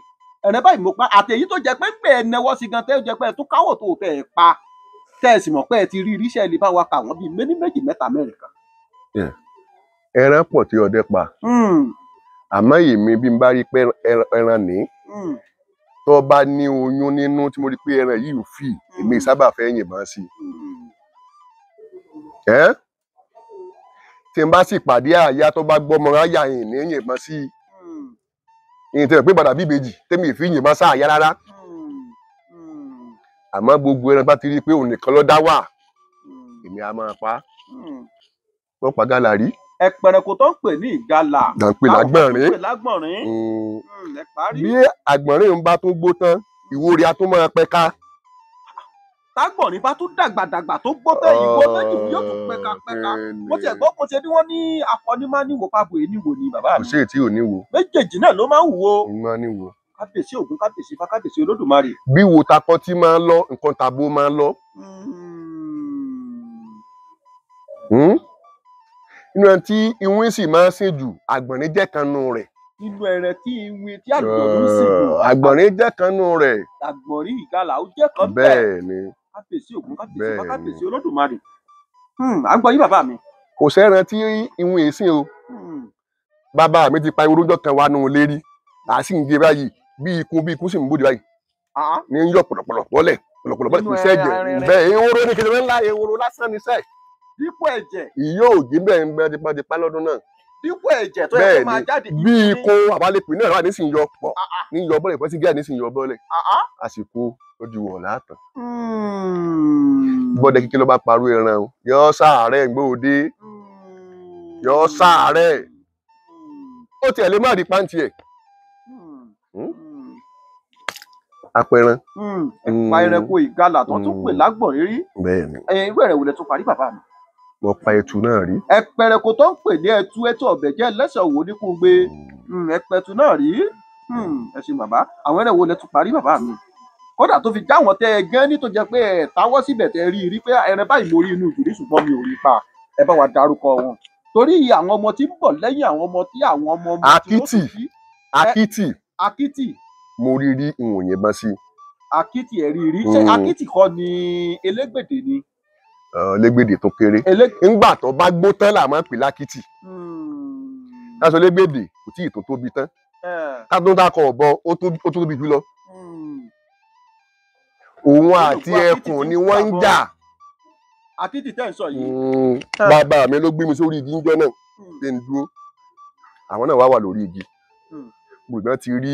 ẹ̀rẹ̀ báyìí mo pa, àtẹ̀yí tó jẹ́ pé ń pè é nẹwọ́ sí gan tẹ́ jẹ́ pé ẹ tó káwọ̀ tó tẹ̀ ẹ̀ pa tẹ́ ẹ sì mọ̀ pé ẹ ti rí irísẹ́ lè bá wa kà wọ́n bíi mẹ́ní méjì mẹ́ta mẹ́rin kan. Ẹran pọ̀ tí ọdẹ pa, àmọ́ èmi bí n bá rí pé ẹran ní tó bá ní oyún nínú tí mo rí pé ẹran yìí ò fì, èmi sábà fẹ́ yìnbọn sí i. Tí n bá sì pàdé àyà tó bá gbọ́mọ ráyà yìí ní yìnbọn sí i. Ìyìn tẹ̀lé pé bàdà bíbejì tẹ́mi ìfi yìnbọn sáàyà rárá. Àmọ́ gbogbo ẹran bá ti rí i pé òun nìkan ló dá wà, èmi á máa pa. Wọ́n pa gálà rí. Ẹ̀pẹ̀rẹ̀kò tó ń pè ní ìgalà. Là ń pè lágbọ̀nrín. Bí àgbọ̀nrín ń bá tún gbó tán, ìwo rẹ̀ á tún máa pẹ̀ka. Tágbọ̀nrín bá tún dàgbàdàgbà tó gbó tán, ìwo méjì yóò tún pẹ̀kapẹ̀ka. Mo tiẹ̀ gbọ́ kó ṣe bí wọ́n ní akọni máa níwò pábò èyí níwò ni bàbá mi. Kò sí èyí tí ò níwò. Méjèèjì náà ló máa ń wò. Máa níwò. Kábíyèsí Ògún, kábíyèsí Ifá, kábíyèsí Olódùmarè. Bí wo takọ tí máa ń lọ, nǹkan tàbó máa ń lọ. Inú ẹni tí iwin sì máa ń sìn jù, àgbọ̀nrín jẹ́ kan nù rẹ̀. Inú ẹrẹ tí iwin tí àgbọ̀nrín sì jù. Àgbọ̀nrín jẹ́ kan nù rẹ̀. Àgbọ̀nrín ìgalà ó jẹ́ kan bẹ́ẹ̀. Bẹ́ẹ̀ ni. Kábíyèsí Ògún, kábíyèsí Ifá, kábíyèsí Olódùmarè. À ń gbọ́ yín bàbá mi. Kò sẹ́ran tí iwin yìí sìn o. Bàbá mi ti pa ehoro ọjọ́ kan wa nù lérí. À sì ń gé báyìí bí ikú sì ń bòde báyìí. Ní ń yọ pọ̀lọ̀pọ̀lọ̀ bọ́lẹ̀ pọ̀lọ̀pọ̀lọ̀ bọ́lẹ̀ kò sẹ́jẹ̀. Bẹ́ẹ̀ ehoro ní kejì ńlá ehoro lásán ni sẹ́ẹ̀. Dípò ẹ̀jẹ̀. Ìyó òjì bẹ́ẹ̀ ń bẹ tipátipá lọ́dún náà. Dípò ẹ̀jẹ̀ tó yẹ kó máa jáde. Bí ikú àbálẹ̀pẹ̀ náà wà nísìnyí yọ pọ̀ ní yọ bọ́lẹ̀ pẹ́ sí gíga nísìnyí yọ bọ́lẹ̀. Àsìkò ó di wọ̀ látàn. Gbọ́dọ̀ kíkí ló bá parú ẹran o. Yọ sáàárẹ̀ gbòde. Yọ sáàárẹ̀. Ó tiẹ̀ lè má rí pàǹtí ẹ̀. Apẹran. Ẹ̀pà ẹranko ìgalà tó tún pè lágbọ̀nrín rí. Bẹ́ẹ̀ni. Irú ẹ̀rẹ̀ wo lẹ tún parí bàbá mi? Mo pa ẹtu náà rí. Ẹ̀pẹ̀rẹ̀kò tó ń pè ní ẹtu ẹtu ọ̀bẹ̀ jẹ́ lẹ́sẹ̀ òwò ní kúgbe. Ẹ̀pẹ̀tù náà rí. Ẹ ṣeun bàbá. Àwọn ẹ̀rẹ̀ wo lẹ tún parí bàbá mi? Kódà tó fi jáwọn tẹ ẹ gán ní tó jẹ pé ẹ táwọ́ síbẹ̀ tẹ rí rí pé ẹran báyìí mo rí inú ìjòrí ṣùgbọ́n mi ò rí pa. Ẹ bá wa dárúkọ wọn. Torí àwọn ọmọ tí ń bọ̀ lẹ́yìn àwọn ọmọ tí àwọn ọmọ ọmọ tí ó Akítì. Akítì. Akítì. Mo rí rí ìwọ̀n yẹn bá sí. Akítì ẹ̀ rí rí. Ṣé akítì kọ́ ni elégbèdè ni? Légbèdè tó kéré. Ńgbà tó bá gbó tán là máa ń pè lákìtì. Láṣọ légbèdè kò tí ì tó tóbi tán. Ká tó ń dákọ̀ ọ̀bọ ó tó tóbi jù lọ. Òun àti ẹkùn ni wọ́n ń jà. Akítì tẹ́ ń sọ yìí. Bàbá mi ló gbé mi sórí igi ńjọ́ náà pé ń dúró. Àwọn náà wá wà lórí igi. Gbùgbọ́n ti rí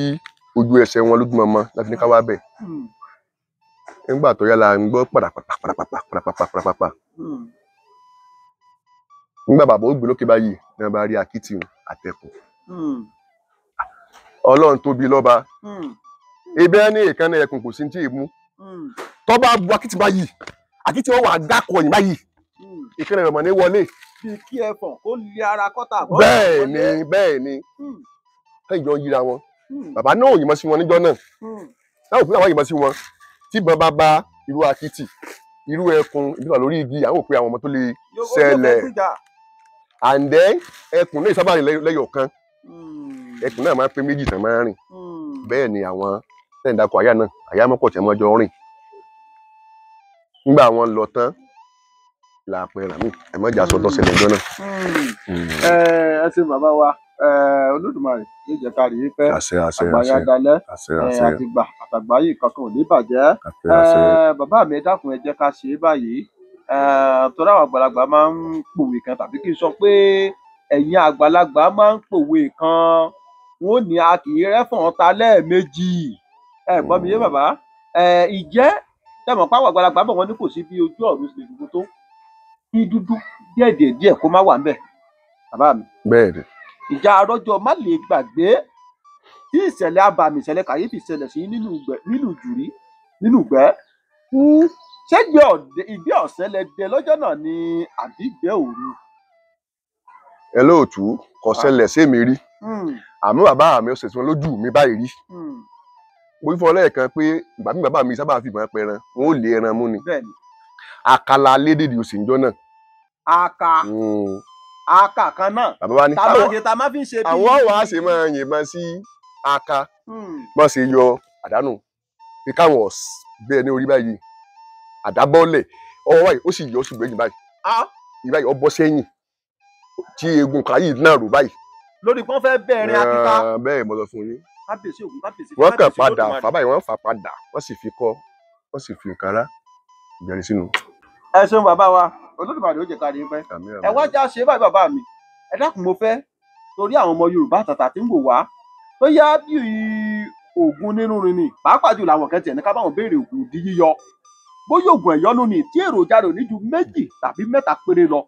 ojú ẹsẹ̀ wọn lójúmọmọ láti ní ká wá bẹ̀. Nígbà tó yá la ń gbọ́ pàràpàpà pàràpàpà pàràpàpà pàràpàpà. Nígbà bàbá ó gbé lókè báyìí ní wọn bá rí akítì àtẹkùn. Ọlọ́run tóbi lọ́ba. Ebi ẹni ìkànnì ẹkùn kò sí ní tí ì mú. Tó bá bu akítì báyìí, akítì wọn wà dákọ̀ yìí báyìí. Ìkànnì rẹ̀ mọ̀ ní wọlé. Bí kí ẹfọ̀n kó lé ara kọ́tà. Bẹ́ẹ̀ ni bẹ́ẹ̀ ni. Lẹ́yìn jọ ń yíra wọn. Bàbá náà ò yìnbọn sí wọn níjọ́ náà. Táwọn òfin àwọn yìnbọn sí wọn. Tí ìbọn bá bá irú akítì, irú ẹkùn, ìbí wà lórí igi, àwọn òpin àwọn ọmọ tó lè ṣẹlẹ̀. And then ẹkùn náà sábà rìn lẹ́yọ̀ kan. Ẹkùn náà máa ń pé méjì tán máa ń rìn. Bẹ́ẹ̀ ni àwọn tẹ̀ǹdàkọ̀ àyà náà, àyà mọ́pọ̀ tí wọ́n jọ rìn. Nígbà wọn lọ tán, là á pẹ́ rà mí. Ẹ má jà sọ tó ṣẹlẹ̀ ọjọ́ náà. Ẹ ṣe bàbá wa. Olódùmarè yóò jẹ́ ká rí i pẹ́. Àṣẹ àṣẹ àgbáyé àṣẹ adalẹ́ àṣẹ àṣẹ àtìgbà àtàgbáyé kankan ò ní bàjẹ́. Àṣẹ àṣẹ. Bàbá mi, ẹ dákun, ẹ jẹ́ ká ṣe é báyìí. Torí àwọn àgbàlagbà máa ń pòwe kan, tàbí kí n sọ pé ẹ̀yin àgbàlagbà máa ń pòwe kan, wọn ò ní a kì í rẹ́fọ̀n ta lẹ́ẹ̀mejì. Ẹ gbọ́ mi yé bàbá? Ìjẹ́ tẹ́ mọ̀ pé àwọn àgbàlagbà bọ̀, wọ́n ní kò sí bí ojú ọ̀run ṣe lè dúdú tó, kí dúdú díẹ̀ díẹ̀ díẹ̀ kó má wà ńbẹ̀, bàbá mi. Bẹ́ẹ̀ ni. Ìjà arọ́jọ má lè gbàgbé tí ìṣẹ̀lẹ̀ abàmì, ìṣẹ̀lẹ̀ kàyéfì ṣẹlẹ̀ sí nínú ìgbẹ́, nínú jùrí, nínú ìgbẹ́. Ṣé ìgbẹ́ ọ̀sẹ̀ lẹ dẹ lọ́jọ́ náà ni àbí ìgbẹ́ òru? Ẹ lóòtú, kò ṣẹlẹ̀ sí mi rí, àmọ́ bàbá mi ó ṣètò lójú mi báyìí rí. Mo fọ lẹ́ẹ̀kan pé ìgbà mi bàbá mi sábà fi ìbọn pẹran, wọn ò lé ẹran mú ni. Bẹ́ẹ̀ni. Àkàlà lédèdè òsì ń jọ náà. Aka aka kan náà. Bàbá wa ní tá máa ṣe, tá máa fi ń ṣe bí. Àwọn wàá ṣe máa yìnbọn sí aka, bọ́n ṣe yọ àdánù pé káwọn bẹ́ẹ̀ ní orí báyìí, àdábọ́lẹ̀ ọwọ́ báyìí, ó sì yọ, ó sì gbẹ̀yìn báyìí, ìbáyìí ọ bọ́ sẹ́yìn tí eegun kàyí náà rò báyìí. Lórí pọ́n fẹ́ bẹ̀rẹ̀ akíká. Bẹ́ẹ̀ mo sọ fún yín. Kábíyèsí ògún, kábíyèsí. Wọ́n kàn padà fà báyìí, wọ́n fà padà, wọ́n sì fi kọ́, wọ́n sì fi nǹkan rá ìgbẹ́ni sínú. Ẹ ṣeun bàbá wa, Olódùmarè ó jẹ́ ká rí i pẹ́. Ẹ wá já ṣe báyìí bàbá mi, ẹ dákun, mo fẹ́ torí àwọn ọmọ Yorùbá tàtà tí ń wò wá tó yá bí oògùn nínú rin ni, pàápàá jùlọ àwọn kan tiẹ̀ ní ká báwọn béèrè oògùn di yíyọ, bóyá oògùn ẹ̀yọ́nú ni tí èròjà rẹ̀ ò ní ju 2 tàbí 3 péré lọ.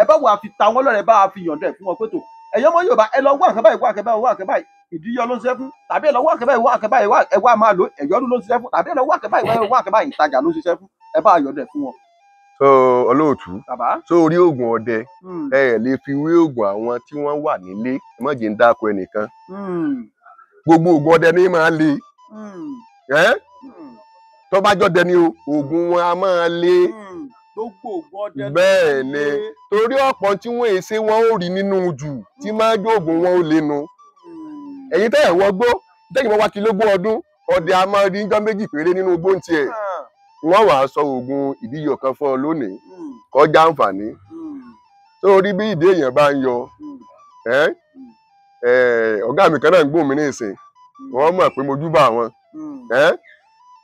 Ẹ bá wa fi ta wọ́n lọ́rẹ, bá wa fi yọ̀ǹda ẹ̀ fún wọn pé tó ẹ̀yọ́ ọmọ Yorùbá, ẹ lọ wá nǹkan báyìí, wá nǹkan báyìí, wá nǹkan báyìí, ìdíyọ ló ń ṣiṣẹ́ fún, tàbí ẹ lọ wá nǹkan báyìí, wá nǹkan báyìí, ẹ wá máa lò, ẹ̀yọ́nú ló ń ṣiṣẹ́ fún, tàbí ẹ lọ wá nǹkan báyìí, wá nǹkan báyìí, ìtajà ló ń ṣiṣẹ́ fún, ẹ bá yọ̀ǹda ẹ̀ fún wọn. So olóòtú, so orí oògùn ọdẹ ẹ lè fi wé oògùn àwọn tí wọ́n wà nílé, ẹ má jẹ́ ń dáko ẹnìkan. Gbogbo oògùn ọdẹ ní máa le, tó bá jọdẹ ni o, oògùn wọn a máa le. Bẹ́ẹ̀ ni, torí ọ̀pọ̀ tí wọ́n èsè wọn ò rí nínú jù tí máa jó oògùn wọn ò lè nu. Ẹ̀yin tẹ́ ẹ̀ wọgbó tẹ́yìn wọn wá kí lógún ọdún, ọdẹ a máa rí njọ́ 2 péré nínú igbó ń tiẹ̀. Wọ́n wàá sọ oògùn ìdíyọ kan fún ọ lónìí kọjá àǹfààní. Sórí bí ìdí èèyàn bá ń yọ, ọ̀gá mi kan náà ń gbóhùn mi ní ìsìn, wọ́n mọ̀ pé mo júbà wọn.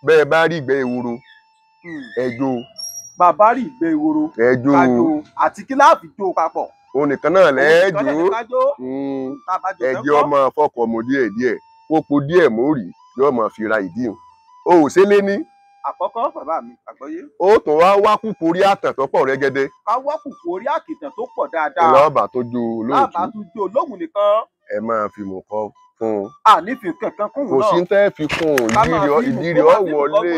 Bẹ́ẹ̀ bá rí ìgbẹ́ ehoro, ẹjọ́. Bàbá rí ìgbẹ́ ehoro, ẹjọ́ àti kíláàfì jó papọ̀. Òun nìkan náà lẹ́ẹ̀jọ́, ẹjọ́ ọmọ fọkọ̀ mọ́ díẹ̀ díẹ̀, kó po díẹ̀ mórí, yóò máa fi ra ìdí hùn. O ò ṣe lé ní. Àkọ́kọ́ bàbá mi, àgbọ́yé. Ó tún wá wá kúkú orí àtàn tó pọ̀ rẹ́gẹ́dẹ́. Ká wá kúkú orí àkìtàn tó pọ̀ dáadáa. Lọ́ọ̀bà tó jó olóòtú. Lọ́ọ̀bà tó jó olóhùn nìkan. Ẹ máa fi mú kọ́ fún un. A ní fi kankan kún un náà. Kò sí tẹ́ fi kún un, ìdírí ọ̀ wọlé.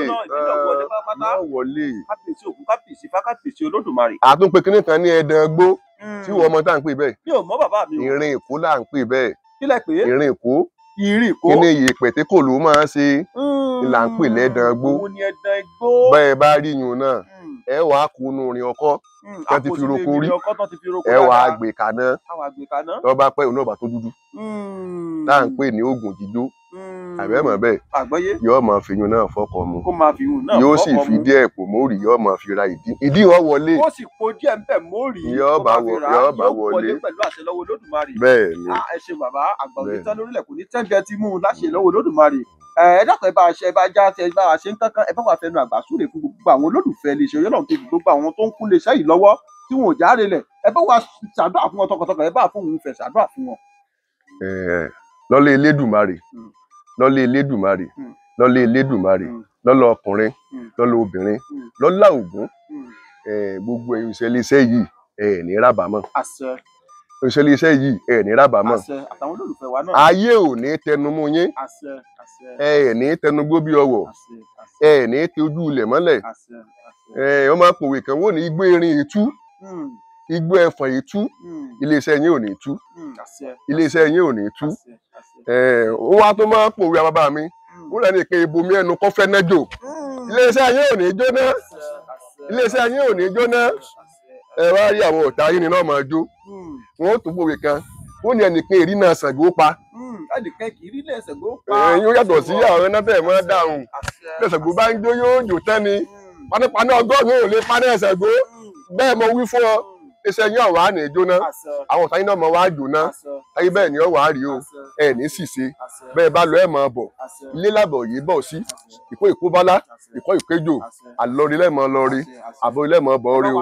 Wọlé. Kábíyèsí Ògún, kábíyèsí Ifá, kábíyèsí Olódùmarè. Àtúnpè kínní kan ní ẹdán gbó tí wọ́n mọ tá à ń pè bẹ́ẹ̀. Mi ò mọ̀ bàbá mi o. Ìrìn Èkó là ń pè bẹ́ẹ̀. Kí lẹ pè é? Ìrìn Èkó. Ìrìn Èkó. Kíní ìyèpẹ̀ tí kò ló máa ń ṣe là ń pè lẹ́dàn gbó. Òun ni ẹdán igbó. Bẹ́ẹ̀ bá rí yun náà, ẹ wàá kunu orin ọkọ́ tán ti fi roko rí, ẹ wàá gbé kaná, tó bá pẹ́ òun náà bá tó dúdú, tá à ń pè ní oògùn jíjó, àbẹ́mọ̀ bẹ́ẹ̀ yóò máa fi yun náà fọkọ̀ mu, yóò sì fi díẹ̀ pò mórí, yóò máa fi ra ìdí, ìdí wọn wọlé. Ó sì po díẹ̀ ńbẹ̀ mórí, yóò bá wọlé pẹ̀lú àṣẹ lọ́wọ́ Olódùmarè. Bẹ́ẹ̀ ni. Ẹ ṣe bàbá, àgbà òní tán lórílẹ̀ kò ní tẹ́ǹbẹ̀ tí mú un láṣẹ lọ́wọ́ Olódùmarè. Ẹ dákun, ẹ bá ṣe, ẹ bá já ṣe, ẹ bá ṣe ń kankan, ẹ bá wà fẹnu àgbà súre fún gbogbo àwọn olólùfẹ́ iléeṣẹ́ Ọlọ́run TV, gbogbo àwọn tó ń kún iléeṣẹ́ yìí lọ́wọ́ tí wọn ò járe lẹ̀, ẹ bá wà ṣàdúrà fún wọn tọkàntọkàn, ẹ bá fún òun fẹ́ ṣàdúrà fún wọn. Lọ́lé Elédùmarè, lọ́lé Elédùmarè, lọ́lé Elédùmarè, lọ́lá ọkùnrin, lọ́lá obìnrin, lọ́lá Ògún, gbogbo ẹ̀yin òṣìṣẹ́ iléeṣẹ́ yìí ẹ̀ ní rábàámọ̀. Àṣẹ. Òṣìṣẹ́ iléeṣẹ́ yìí ẹ̀ ní rábàámọ̀. Àṣẹ. Àtàwọn olólùfẹ́ wa náà. Ayé ò ní tẹnumú yín. Àṣẹ. Àṣẹ. Ẹ ní tẹnugbó bí ọwọ̀. Àṣẹ. Àṣẹ. Ẹ ní tẹ ojú ilẹ̀ mọ́lẹ̀. Àṣẹ. Àṣẹ. Wọ́n máa pòwe kan, wọ́n ní igbó erin ìtú, igbó ẹfọ̀n ìtú, iléeṣẹ́ yín ò ní tú. Àṣẹ. Iléeṣẹ́ yín ò ní tú. Àṣẹ. Àṣẹ. Ó wá tó máa pòwe àwọn bàbá mi, ó lẹ́nu ìpín ibomi ẹnu kọ́fẹ́ nájò. Iléeṣẹ́ yín ò ní jóná. Iléeṣẹ́ yín ò ní jóná. Ẹ wá rí àwọn ọ̀tá yín ni náà máa jó. Wọ́n ó tún pòwe kan, ó ní ẹnìkan èrí náà Ṣàngó pa. Ẹnìkan kì í rí ilé Ṣàngó pa. Ẹ̀yin ó yàtọ̀ sí àwọn iná tẹ̀ mọ́ dáhùn. Ilé Ṣàngó bá ń jó yóò jò tán ni. Panápaná 100 ò lè paná Ṣàngó. Bẹ́ẹ̀ mo wí fún ọ. Iṣẹ́ yín ọ̀wá ní jóná, àwọn ọ̀tá yín náà mọ̀ wá jóná, ayé bẹ́ẹ̀ ni ọ̀wá rí o, ẹ̀ ní ṣìṣe, bẹ́ẹ̀ bá lọ ẹ̀ mọ̀ bọ̀, ilé làbọ̀ yìí bọ̀ sí, ìkó ìkó bálá, ìkó ìkéjò, àlọ́rí lẹ́mọ̀ lọ́rí, àbọ̀ lẹ́mọ̀ bọ̀ rí o.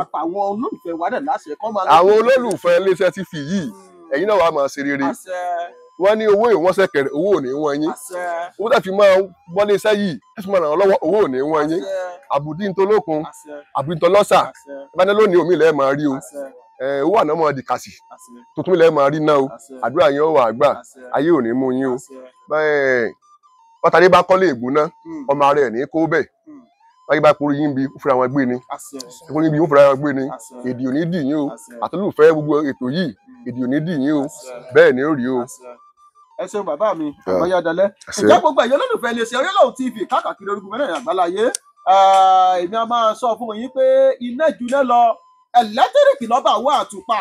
Àwọn olólùfẹ́ iléeṣẹ́ TV yìí, ẹ̀yin náà wàá máa ṣe rere. Wọ́n ní owó ìwọ́n sẹ̀kẹ̀rẹ̀, owó ò ní wọ́n yín. Owó tẹ̀ fi máa wọlé iṣẹ́ yìí, tẹ̀ fi máa ràn án lọ́wọ́, owó ò ní wọ́n yín. Àbùdí ntolókun, àbùdí ntọlọ́sà, ìbáni lónìí omi ilẹ̀ máa rí o. Owó àná máa di kàsì, tuntun ilẹ̀ máa rí náà o. Àdúrà yín ó wà gbà, ayé ò ní mú yín o. Bátàdé bá kọ́lé ìgbóná, ọmọ ara ẹ̀ ní kó bẹ́ẹ̀. Báyìí bá porí yín bí ó fúnra wọn gbé ni, porí yín bí ó fúnra wọn gbé ni. Èdè ò ní dì yín o, àtolúfẹ́ gbogbo ètò yìí, èdè ò ní dì yín o, bẹ́ẹ̀ ni ó rí o. Ẹ ṣeun bàbá mi, àgbáyé adalẹ. Ǹjẹ́ gbogbo ẹ̀yin olólùfẹ́ iléeṣẹ́ Orílẹ̀-Òun TV káàkiri orígun mẹ́rẹ̀ẹ̀rin àgbáláyé, èmi a máa sọ fún yín pé iná juná lọ, ẹ̀lẹ́tíríkì lọ́ba àwọn àtùpà.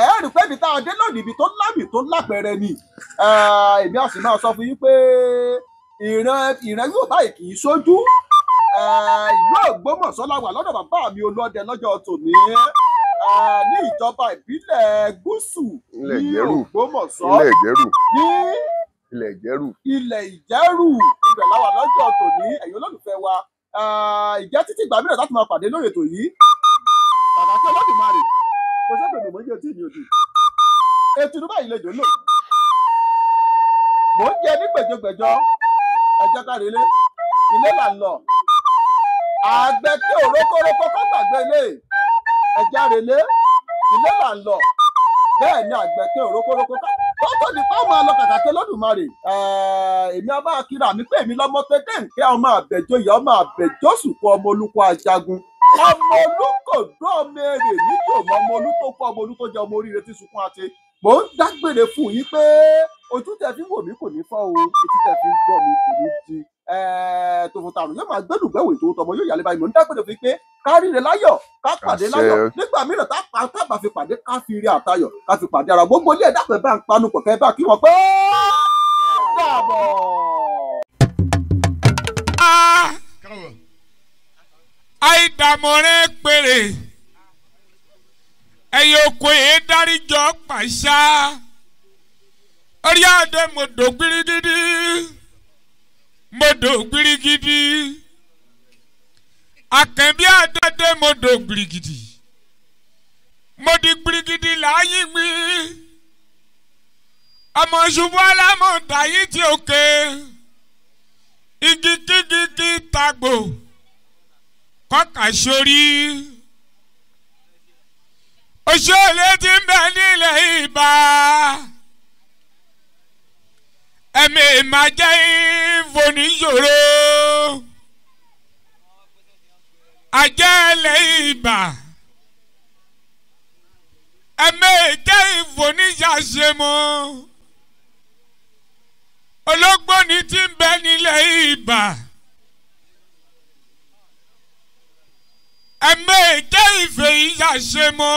Ẹ rí pé ibi tá a dé lónìí, ibi tó lámì tó lápẹẹrẹ ni. Èmi a sì máa sọ fún yín pé ìran yóò báyìí kì í sójú. Ìlú Ògbómọ̀ṣọ́ la wà lọ́dọ̀ bàbá mi Olúọdẹ lọ́jọ́ tòní, ní ìjọba ìbílẹ̀ gúúsù ní Ògbómọ̀ṣọ́, ní ilẹ̀ Ìjẹ̀rù, ilẹ̀ Ìjẹ̀rù, ibẹ̀ la wà lọ́jọ́ tòní. Ẹ̀yin olólùfẹ́ wa, ìjẹ́ títí ìgbà mìíràn láti máa pàdé lórí ètò yìí. Kàkà kí Olódùmarè kò sẹ́pẹ̀ mọ̀ mọ́ tí mi ò dì ètò ìlú báyìí lè jò lò. Mò ń jẹ ní gbẹ̀jọgbẹ̀jọ, ẹ jẹ́ ká relé, ilé là ń lọ. Àgbẹ̀ tí òrókórókó kó gbàgbé ilé, ẹja relé, ilé là ń lọ. Bẹ́ẹ̀ ni àgbẹ̀ tí òrókórókó kó tó di pé ó máa lọ. Kàkà kí Olódùmarè, èmi a máa kíra mi pé èmi lọ́mọ tẹ́tẹ́ nǹkẹ́, ọmọ àbẹ̀jọyè, ọmọ àbẹ̀jọ́sùkú, ọmọ olùkọ́ ajagun, ọmọ olùkòdó, ọmọ èrè níjòmọ, ọmọ olú tó kọ, ọmọ olú tó jẹ, ọmọ oríire tí sunkún àti. Mò ń dágbére fún yín pé ojú tẹ fi ń wò mí kò ní fọ́ o, etí tẹ fi ń gbọ́ mi kò ní di. Tòfòtàrùn yóò máa gbẹ́dùgbẹ́wò ètò tọmọ yóò yàlẹ́ báyìí. Mò ń dágbére fún yín pé ká ríre láyọ̀, ká pàdé láyọ̀ nígbà mìíràn, tá bá fi pàdé, ká fi rí àtayọ̀, ká fi pàdé ara gbogbo ilé ẹ̀dá pẹ̀ bá ń panu pọ̀ kẹ́ bá kí wọ́n pé dàbọ̀. Àìdàmọ̀rẹ́ péré ẹ̀yẹ oko yìí dáríjọ pàṣà orí adé mọ̀dọ̀ gbirigidi mọ̀dọ̀ gbirigidi àkànbí adé mọ̀dọ̀ gbirigidi mọ̀dí gbirigidi láàyè gbé ọmọ ṣubú alámọ̀dá yìí ti òkè igi kígi kí tagbò kọ́kà sórí òṣèlú tí ń bẹ nílẹ̀ Ìbà ẹ̀mí ìmàjẹ́ ìfòníṣòro àjẹ́lẹ̀ Ìbà ẹ̀mí ìjẹ́ ìfòníṣàṣemọ́ ológbòní tí ń bẹ nílẹ̀ Ìbà. Ẹ̀mí jẹ́ ìfẹ́ ìyàṣemọ́.